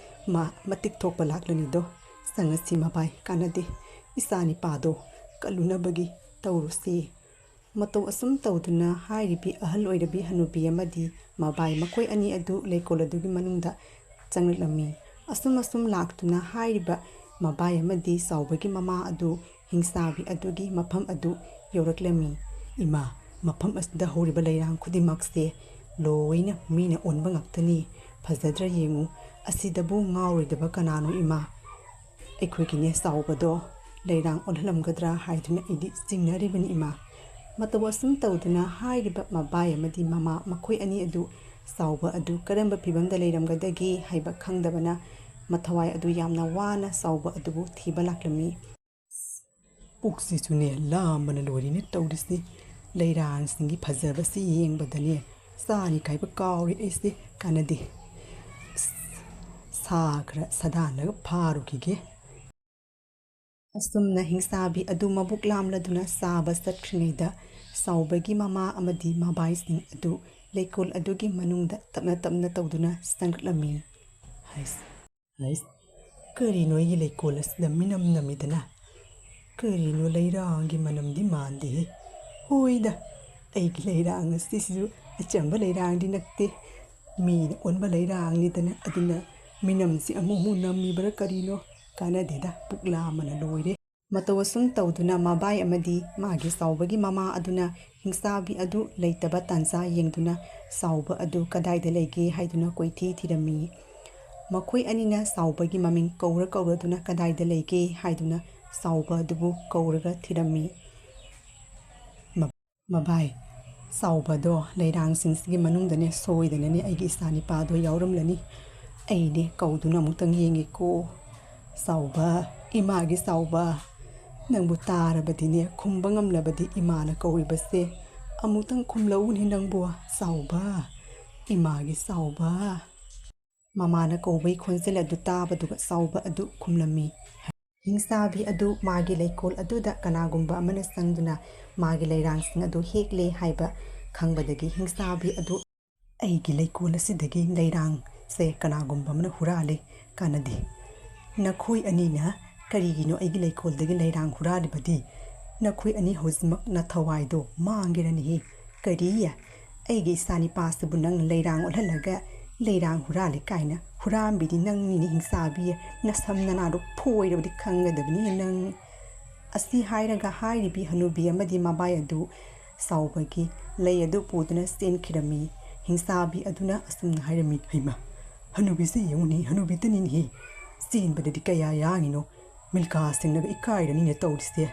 ꯃꯥ ꯃꯇꯤꯛ ꯊꯣꯛꯄ ꯂꯥꯛꯂꯅꯤꯗꯣ꯫ ꯆꯪꯉꯁꯤ ꯃꯕꯥꯏ, ꯀꯥꯟꯅꯗꯦ, ꯏꯆꯥ ꯅꯤꯄꯥꯗꯣ ꯀꯜꯂꯨꯅꯕꯒꯤ ꯇꯧꯔꯨꯁꯤ꯫" ꯃꯇꯧ ꯑꯁꯨꯝ ꯇꯧꯗꯨꯅ ꯍꯥꯏꯔꯤꯕꯤ ꯑꯍꯜ ꯑꯣꯏꯔꯕꯤ ꯍꯅꯨꯕꯤ ꯑꯃꯗꯤ ꯃꯕꯥꯏ ꯃꯈꯣꯏ ꯑꯅꯤ ꯑꯗꯨ ꯂꯩꯀꯣꯜ ꯑꯗꯨꯒꯤ ꯃꯅꯨꯡꯗ ꯆꯪꯂꯛꯂꯝꯃꯤ꯫ ꯑꯁꯨꯝ ꯑꯁꯨꯝ ꯂꯥꯛꯇꯨꯅ ꯍꯥꯏꯔꯤꯕ ꯃꯕꯥꯏ ꯑꯃꯗꯤ ꯆꯥꯎꯕꯒꯤ ꯃꯃꯥ ꯑꯗꯨ ꯍꯤꯡꯆꯥꯕꯤ ꯑꯗꯨꯒꯤ ꯃꯐꯝ ꯑꯗꯨ ꯌꯧꯔꯛꯂꯝꯃꯤ꯫ "ꯏꯃꯥ, ꯃꯐꯝ ꯑꯁꯤꯗ ꯍꯧꯔꯤꯕ ꯂꯩꯔꯥꯡ ꯈꯨꯗꯤꯡꯃꯛꯁꯦ ꯂꯣꯏꯅ ꯃꯤꯅ ꯑꯣꯟꯕ ꯉꯥꯛꯇꯅꯤ꯫ ꯐꯖꯗ꯭ꯔꯥ ꯌꯦꯡꯉꯨ꯫ ꯑꯁꯤꯗꯕꯨ ꯉꯥꯎꯔꯣꯏꯗꯕ ꯀꯅꯥꯅꯣ ꯏꯃꯥ? ꯑꯩꯈꯣꯏꯒꯤꯅꯦ ꯆꯥꯎꯕꯗꯣ ꯂꯩꯔꯥꯡ ꯑꯣꯜꯍꯜꯂꯝꯒꯗ꯭ꯔꯥ ꯍꯥꯏꯗꯨꯅ ꯑꯩꯗꯤ ꯆꯤꯡꯅꯔꯤꯕꯅꯤ ꯏꯃꯥ꯫" ꯃꯇꯧ ꯑꯁꯨꯝ ꯇꯧꯗꯨꯅ ꯍꯥꯏꯔꯤꯕ ꯃꯕꯥꯏ ꯑꯃꯗꯤ ꯃꯃꯥ ꯃꯈꯣꯏ ꯑꯅꯤ ꯑꯗꯨ ꯆꯥꯎꯕ ꯑꯗꯨ ꯀꯔꯝꯕ ꯐꯤꯕꯝꯗ ꯂꯩꯔꯝꯒꯗꯒꯦ ꯍꯥꯏꯕ ꯈꯪꯗꯕꯅ ꯃꯊꯋꯥꯏ ꯑꯗꯨ ꯌꯥꯝꯅ ꯋꯥꯅ ꯆꯥꯎꯕ ꯑꯗꯨꯕꯨ ꯊꯤꯕ ꯂꯥꯛꯂꯝꯃꯤ꯫ "ꯄꯨꯛꯁꯤꯁꯨꯅꯦ ꯂꯥꯝꯕꯅ ꯂꯣꯏꯔꯤꯅꯦ ꯇꯧꯔꯤꯁꯤ꯫ ꯂꯩꯔꯥꯡꯁꯤꯡꯒꯤ ꯐꯖꯕꯁꯤ ꯌꯦꯡꯕꯗꯅꯦ ꯆꯥꯅꯤ ꯈꯥꯏꯕ ꯀꯥꯎꯔꯦ ꯑꯩꯁꯦ꯫ ꯀꯥꯟꯅꯗꯦ꯫ ꯁꯥ ꯈꯔ ꯁꯥꯗꯥꯟꯂꯒ ꯐꯥꯔꯨꯈꯤꯒꯦ꯫" ꯑꯁꯨꯝꯅ ꯍꯤꯡꯁꯥꯕꯤ ꯑꯗꯨ ꯃꯕꯨꯛ ꯂꯥꯝꯂꯗꯨꯅ ꯆꯥꯕ ꯆꯠꯈ꯭ꯔꯤꯉꯩꯗ, ꯆꯥꯎꯕꯒꯤ ꯃꯃꯥ ꯑꯃꯗꯤ ꯃꯕꯥꯏꯁꯤꯡ ꯑꯗꯨ ꯂꯩꯀꯣꯜ ꯑꯗꯨꯒꯤ ꯃꯅꯨꯡꯗ ꯇꯞꯅ ꯇꯞꯅ ꯇꯧꯗꯨꯅ ꯆꯪꯂꯛꯂꯝꯃꯤ꯫ ꯍꯩꯁ, ꯍꯩꯁ, ꯀꯔꯤꯅꯣ ꯑꯩꯒꯤ ꯂꯩꯀꯣꯜ ꯑꯁꯤꯗ ꯃꯤꯅꯝ ꯅꯝꯃꯤꯗꯅ? ꯀꯔꯤꯅꯣ, ꯂꯩꯔꯥꯡꯒꯤ ꯃꯅꯝꯗꯤ ꯃꯥꯟꯗꯦꯍꯦ꯫ ꯍꯣꯏꯗ, ꯑꯩꯒꯤ ꯂꯩꯔꯥꯡ ꯑꯁꯤꯁꯨ ꯑꯆꯝꯕ ꯂꯩꯔꯥꯡꯗꯤ ꯅꯠꯇꯦ, ꯃꯤꯅ ꯑꯣꯟꯕ ꯂꯩꯔꯥꯡꯅꯤꯗꯅ꯫ ꯑꯗꯨꯅ ꯃꯤꯅꯝꯁꯤ ꯑꯃꯨꯛ ꯑꯃꯨꯛ ꯅꯝꯃꯤꯕ꯭ꯔꯥ ꯀꯔꯤꯅꯣ? ꯀꯥꯟꯅꯗꯦꯗ, ꯄꯨꯛ ꯂꯥꯝꯕꯅ ꯂꯣꯏꯔꯦ꯫ ꯃꯇꯧ ꯑꯁꯨꯝ ꯇꯧꯗꯨꯅ ꯃꯕꯥꯏ ꯑꯃꯗꯤ ꯃꯥꯒꯤ ꯆꯥꯎꯕꯒꯤ ꯃꯃꯥ ꯑꯗꯨꯅ ꯍꯤꯡꯆꯥꯕꯤ ꯑꯗꯨ ꯂꯩꯇꯕ ꯇꯥꯟꯖꯥ ꯌꯦꯡꯗꯨꯅ ꯆꯥꯎꯕ ꯑꯗꯨ ꯀꯗꯥꯏꯗ ꯂꯩꯒꯦ ꯍꯥꯏꯗꯨꯅ ꯀꯣꯏꯊꯤ ꯊꯤꯔꯝꯃꯤ꯫ ꯃꯈꯣꯏ ꯑꯅꯤꯅ ꯆꯥꯎꯕꯒꯤ ꯃꯃꯤꯡ ꯀꯧꯔ ꯀꯧꯔꯗꯨꯅ ꯀꯗꯥꯏꯗ ꯂꯩꯒꯦ ꯍꯥꯏꯗꯨꯅ ꯆꯥꯎꯕ ꯑꯗꯨꯕꯨ ꯀꯧꯔꯒ ꯊꯤꯔꯝꯃꯤ꯫ ꯃ-, ꯃꯕꯥꯏ, ꯆꯥꯎꯕꯗꯣ ꯂꯩꯔꯥꯡꯁꯤꯡꯁꯤꯒꯤ ꯃꯅꯨꯡꯗꯅꯦ ꯁꯣꯏꯗꯅꯅꯦ ꯑꯩꯒꯤ ꯏꯆꯥ ꯅꯤꯄꯥꯗꯣ ꯌꯥꯎꯔꯝꯂꯅꯤ꯫ ꯑꯩꯅꯦ ꯀꯧꯗꯨꯅ ꯑꯃꯨꯛꯇꯪ ꯌꯦꯡꯒꯦꯀꯣ꯫ ꯆꯥꯎꯕ, ꯏꯃꯥꯒꯤ ꯆꯥꯎꯕ, ꯅꯪꯕꯨ ꯇꯥꯔꯕꯗꯤꯅꯦ, ꯈꯨꯝꯕ ꯉꯝꯂꯕꯗꯤ ꯏꯃꯥꯅ ꯀꯧꯔꯤꯕꯁꯦ ꯑꯃꯨꯛꯇꯪ ꯈꯨꯝꯂꯛꯎꯅꯦ ꯅꯪꯕꯨ꯫ ꯆꯥꯎꯕ, ꯏꯃꯥꯒꯤ ꯆꯥꯎꯕ꯫ ꯃꯃꯥꯅ ꯀꯧꯕꯒꯤ ꯈꯣꯟꯖꯦꯜ ꯑꯗꯨ ꯇꯥꯕꯗꯨꯒ ꯆꯥꯎꯕ ꯑꯗꯨ ꯈꯨꯝꯂꯝꯃꯤ꯫ ꯍꯤꯡꯆꯥꯕꯤ ꯑꯗꯨ ꯃꯥꯒꯤ ꯂꯩꯀꯣꯜ ꯑꯗꯨꯗ ꯀꯅꯥꯒꯨꯝꯕ ꯑꯃꯅ ꯆꯪꯗꯨꯅ ꯃꯥꯒꯤ ꯂꯩꯔꯥꯡꯁꯤꯡ ꯑꯗꯨ ꯍꯦꯛꯂꯦ ꯍꯥꯏꯕ ꯈꯪꯕꯗꯒꯤ ꯍꯤꯡꯆꯥꯕꯤ ꯑꯗꯨ, "ꯑꯩꯒꯤ ꯂꯩꯀꯣꯜ ꯑꯁꯤꯗꯒꯤ ꯂꯩꯔꯥꯡꯁꯦ ꯀꯅꯥꯒꯨꯝꯕ ꯑꯃꯅ ꯍꯨꯔꯥꯜꯂꯦ, ꯀꯥꯟꯅꯗꯦ꯫ ꯅꯈꯣꯏ ꯑꯅꯤꯅ ꯀꯔꯤꯒꯤꯅꯣ ꯑꯩꯒꯤ ꯂꯩꯀꯣꯜꯗꯒꯤ ꯂꯩꯔꯥꯡ ꯍꯨꯔꯥꯜꯂꯤꯕꯗꯤ? ꯅꯈꯣꯏ ꯑꯅꯤ ꯍꯧꯖꯤꯛꯃꯛ ꯅꯊꯋꯥꯏꯗꯣ ꯃꯥꯡꯒꯦꯔꯅꯤꯍꯦ꯫ ꯀꯔꯤ? ꯑꯩꯒꯤ ꯏꯆꯥꯅꯤꯄꯥꯁꯤꯕꯨ ꯅꯪ ꯂꯩꯔꯥꯡ ꯑꯣꯠꯍꯜꯂꯒ ꯂꯩꯔꯥꯡ ꯍꯨꯔꯥꯜꯂꯤ ꯀꯥꯏꯅ? ꯍꯨꯔꯥꯟꯕꯤꯗꯤ ꯅꯪꯅꯤꯅꯦ ꯍꯤꯡꯆꯥꯕꯤ, ꯅꯁꯝ ꯅꯅꯥꯗꯣ ꯐꯣꯏꯔꯕꯗꯤ ꯈꯪꯒꯗꯕꯅꯤ ꯅꯪ"꯫ ꯑꯁꯤ ꯍꯥꯏꯔꯒ ꯍꯥꯏꯔꯤꯕꯤ ꯍꯅꯨꯕꯤ ꯑꯃꯗꯤ ꯃꯕꯥꯏ ꯑꯗꯨ ꯆꯥꯎꯕꯒꯤ ꯂꯩ ꯑꯗꯨ ꯄꯨꯗꯨꯅ ꯆꯦꯟꯈꯤꯔꯝꯃꯤ꯫ ꯍꯤꯡꯆꯥꯕꯤ ꯑꯗꯨꯅ ꯑꯁꯨꯝꯅ ꯍꯥꯏꯔꯝꯃꯤ, "ꯍꯩꯃꯥ, ꯍꯅꯨꯕꯤꯁꯦ ꯌꯦꯡꯉꯨꯅꯦ, ꯍꯅꯨꯕꯤꯗꯅꯤꯅꯦꯍꯦ꯫ ꯆꯦꯟꯕꯗꯗꯤ ꯀꯌꯥ ꯌꯥꯡꯉꯤꯅꯣ, ꯃꯤꯜꯀꯥ ꯁꯤꯡꯅꯒ ꯏꯀꯥꯏꯔꯅꯤꯅꯦ ꯇꯧꯔꯤꯁꯦ꯫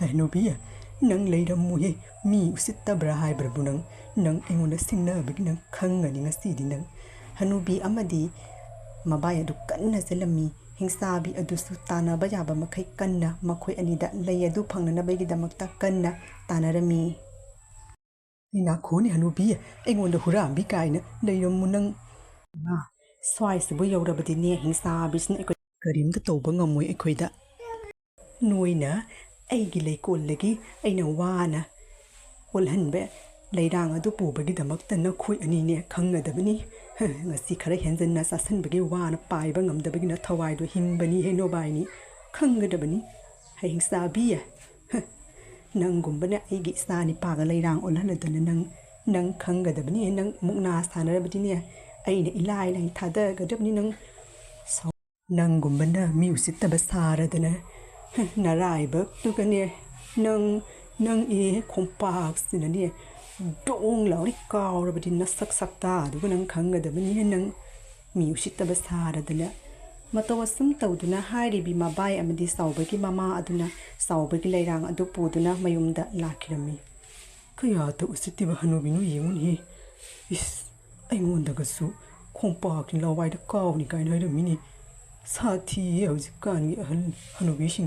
ꯍꯅꯨꯕꯤ, ꯅꯪ ꯂꯩꯔꯝꯃꯨꯍꯦ, ꯃꯤ ꯎꯁꯤꯠꯇꯕ꯭ꯔꯥ ꯍꯥꯏꯕ꯭ꯔꯕꯨ ꯅꯪ? ꯅꯪ ꯑꯩꯉꯣꯟꯗ ꯁꯤꯡꯅꯕꯒꯤ ꯅꯪ ꯈꯪꯒꯅꯤ ꯉꯁꯤꯗꯤ ꯅꯪ"꯫ ꯍꯅꯨꯕꯤ ꯑꯃꯗꯤ ꯃꯕꯥꯏ ꯑꯗꯨ ꯀꯟꯅ ꯆꯦꯜꯂꯝꯃꯤ꯫ ꯍꯤꯡꯆꯥꯕꯤ ꯑꯗꯨꯁꯨ ꯇꯥꯟꯅꯕ ꯌꯥꯕ ꯃꯈꯩ ꯀꯟꯅ ꯃꯈꯣꯏ ꯑꯅꯤꯗ ꯂꯩ ꯑꯗꯨ ꯐꯪꯅꯅꯕꯒꯤꯗꯃꯛꯇ ꯀꯟꯅ ꯇꯥꯟꯅꯔꯝꯃꯤ꯫ "ꯉꯥꯏꯈꯣꯅꯦ ꯍꯅꯨꯕꯤ, ꯑꯩꯉꯣꯟꯗ ꯍꯨꯔꯥꯟꯕꯤ ꯀꯥꯏꯅ ꯂꯩꯔꯝꯃꯨ ꯅꯪ"꯫ ꯏꯃꯥ, ꯁ꯭ꯋꯥꯏꯁꯤꯕꯨ ꯌꯧꯔꯕꯗꯤꯅꯦ ꯍꯤꯡꯆꯥꯕꯤꯁꯤꯅ ꯑꯩꯈꯣꯏ ꯀꯔꯤꯝꯇ ꯇꯧꯕ ꯉꯝꯃꯣꯏ ꯑꯩꯈꯣꯏꯗ꯫ ꯅꯣꯏꯅ ꯑꯩꯒꯤ ꯂꯩꯀꯣꯜꯗꯒꯤ ꯑꯩꯅ ꯋꯥꯅ ꯑꯣꯜꯍꯟꯕ ꯂꯩꯔꯥꯡ ꯑꯗꯨ ꯄꯨꯕꯒꯤꯗꯃꯛꯇ ꯅꯈꯣꯏ ꯑꯅꯤꯅꯦ ꯈꯪꯒꯗꯕꯅꯤ꯫ ꯉꯁꯤ ꯈꯔ ꯍꯦꯟꯖꯟꯅ ꯆꯥꯁꯟꯕꯒꯤ ꯋꯥꯅ ꯄꯥꯏꯕ ꯉꯝꯗꯕꯒꯤ ꯅꯊꯋꯥꯏꯗꯣ ꯍꯤꯡꯕꯅꯤ ꯍꯦ ꯅꯣꯕꯥꯏꯅꯤ꯫ ꯈꯪꯒꯗꯕꯅꯤ꯫ ꯍꯌꯦꯡ ꯆꯥꯕꯤ꯫ ꯅꯪꯒꯨꯝꯕꯅ ꯑꯩꯒꯤ ꯏꯆꯥ ꯅꯤꯄꯥꯒ ꯂꯩꯔꯥꯡ ꯑꯣꯜꯍꯜꯂꯗꯅ ꯅꯪ, ꯅꯪ ꯈꯪꯒꯗꯕꯅꯤ꯫ ꯅꯪ ꯃꯨꯛꯅꯥ ꯁꯥꯟꯅꯔꯕꯗꯤꯅꯦ ꯑꯩꯅ ꯏꯂꯥꯏ ꯂꯥꯏ ꯊꯥꯗꯒꯗꯕꯅꯤ ꯅꯪ꯫ ꯁꯥꯎ-, ꯅꯪꯒꯨꯝꯕꯅ ꯃꯤ ꯎꯁꯤꯠꯇꯕ ꯁꯥꯔꯗꯅ, ꯅꯔꯥꯏꯕꯛꯇꯨꯒꯅꯦ ꯅꯪ, ꯅꯪ ꯑꯦ ꯈꯣꯡꯄꯥꯛꯁꯤꯅꯅꯦ ꯗꯣꯡ ꯂꯥꯎꯔꯤ ꯀꯥꯎꯔꯕꯗꯤ ꯅꯁꯛ ꯁꯛꯇꯥꯗꯨꯒ ꯅꯪ ꯈꯪꯒꯗꯕꯅꯤ꯫ ꯅꯪ ꯃꯤ ꯎꯁꯤꯠꯇꯕ ꯁꯥꯔꯗꯅ꯫ ꯃꯇꯧ ꯑꯁꯨꯝ ꯇꯧꯗꯨꯅ ꯍꯥꯏꯔꯤꯕꯤ ꯃꯕꯥꯏ ꯑꯃꯗꯤ ꯆꯥꯎꯕꯒꯤ ꯃꯃꯥ ꯑꯗꯨꯅ ꯆꯥꯎꯕꯒꯤ ꯂꯩꯔꯥꯡ ꯑꯗꯨ ꯄꯨꯗꯨꯅ ꯃꯌꯨꯝꯗ ꯂꯥꯛꯈꯤꯔꯝꯃꯤ꯫ ꯀꯌꯥꯗ ꯎꯁꯤꯠꯇꯤꯕ ꯍꯅꯨꯕꯤꯅꯣ ꯌꯦꯡꯉꯨꯅꯦꯍꯦ꯫ ꯏꯁ, ꯑꯩꯉꯣꯟꯗꯒꯁꯨ ꯈꯣꯡꯄꯥꯛꯅꯤ ꯂꯋꯥꯏꯗ ꯀꯥꯎꯅꯤ ꯀꯥꯏꯅ ꯍꯥꯏꯔꯝꯃꯤꯅꯦ꯫ ꯁꯥꯊꯤꯌꯦ ꯍꯧꯖꯤꯛꯀꯥꯟꯒꯤ ꯑꯍꯜ ꯍꯅꯨꯕꯤꯁꯤꯡ꯫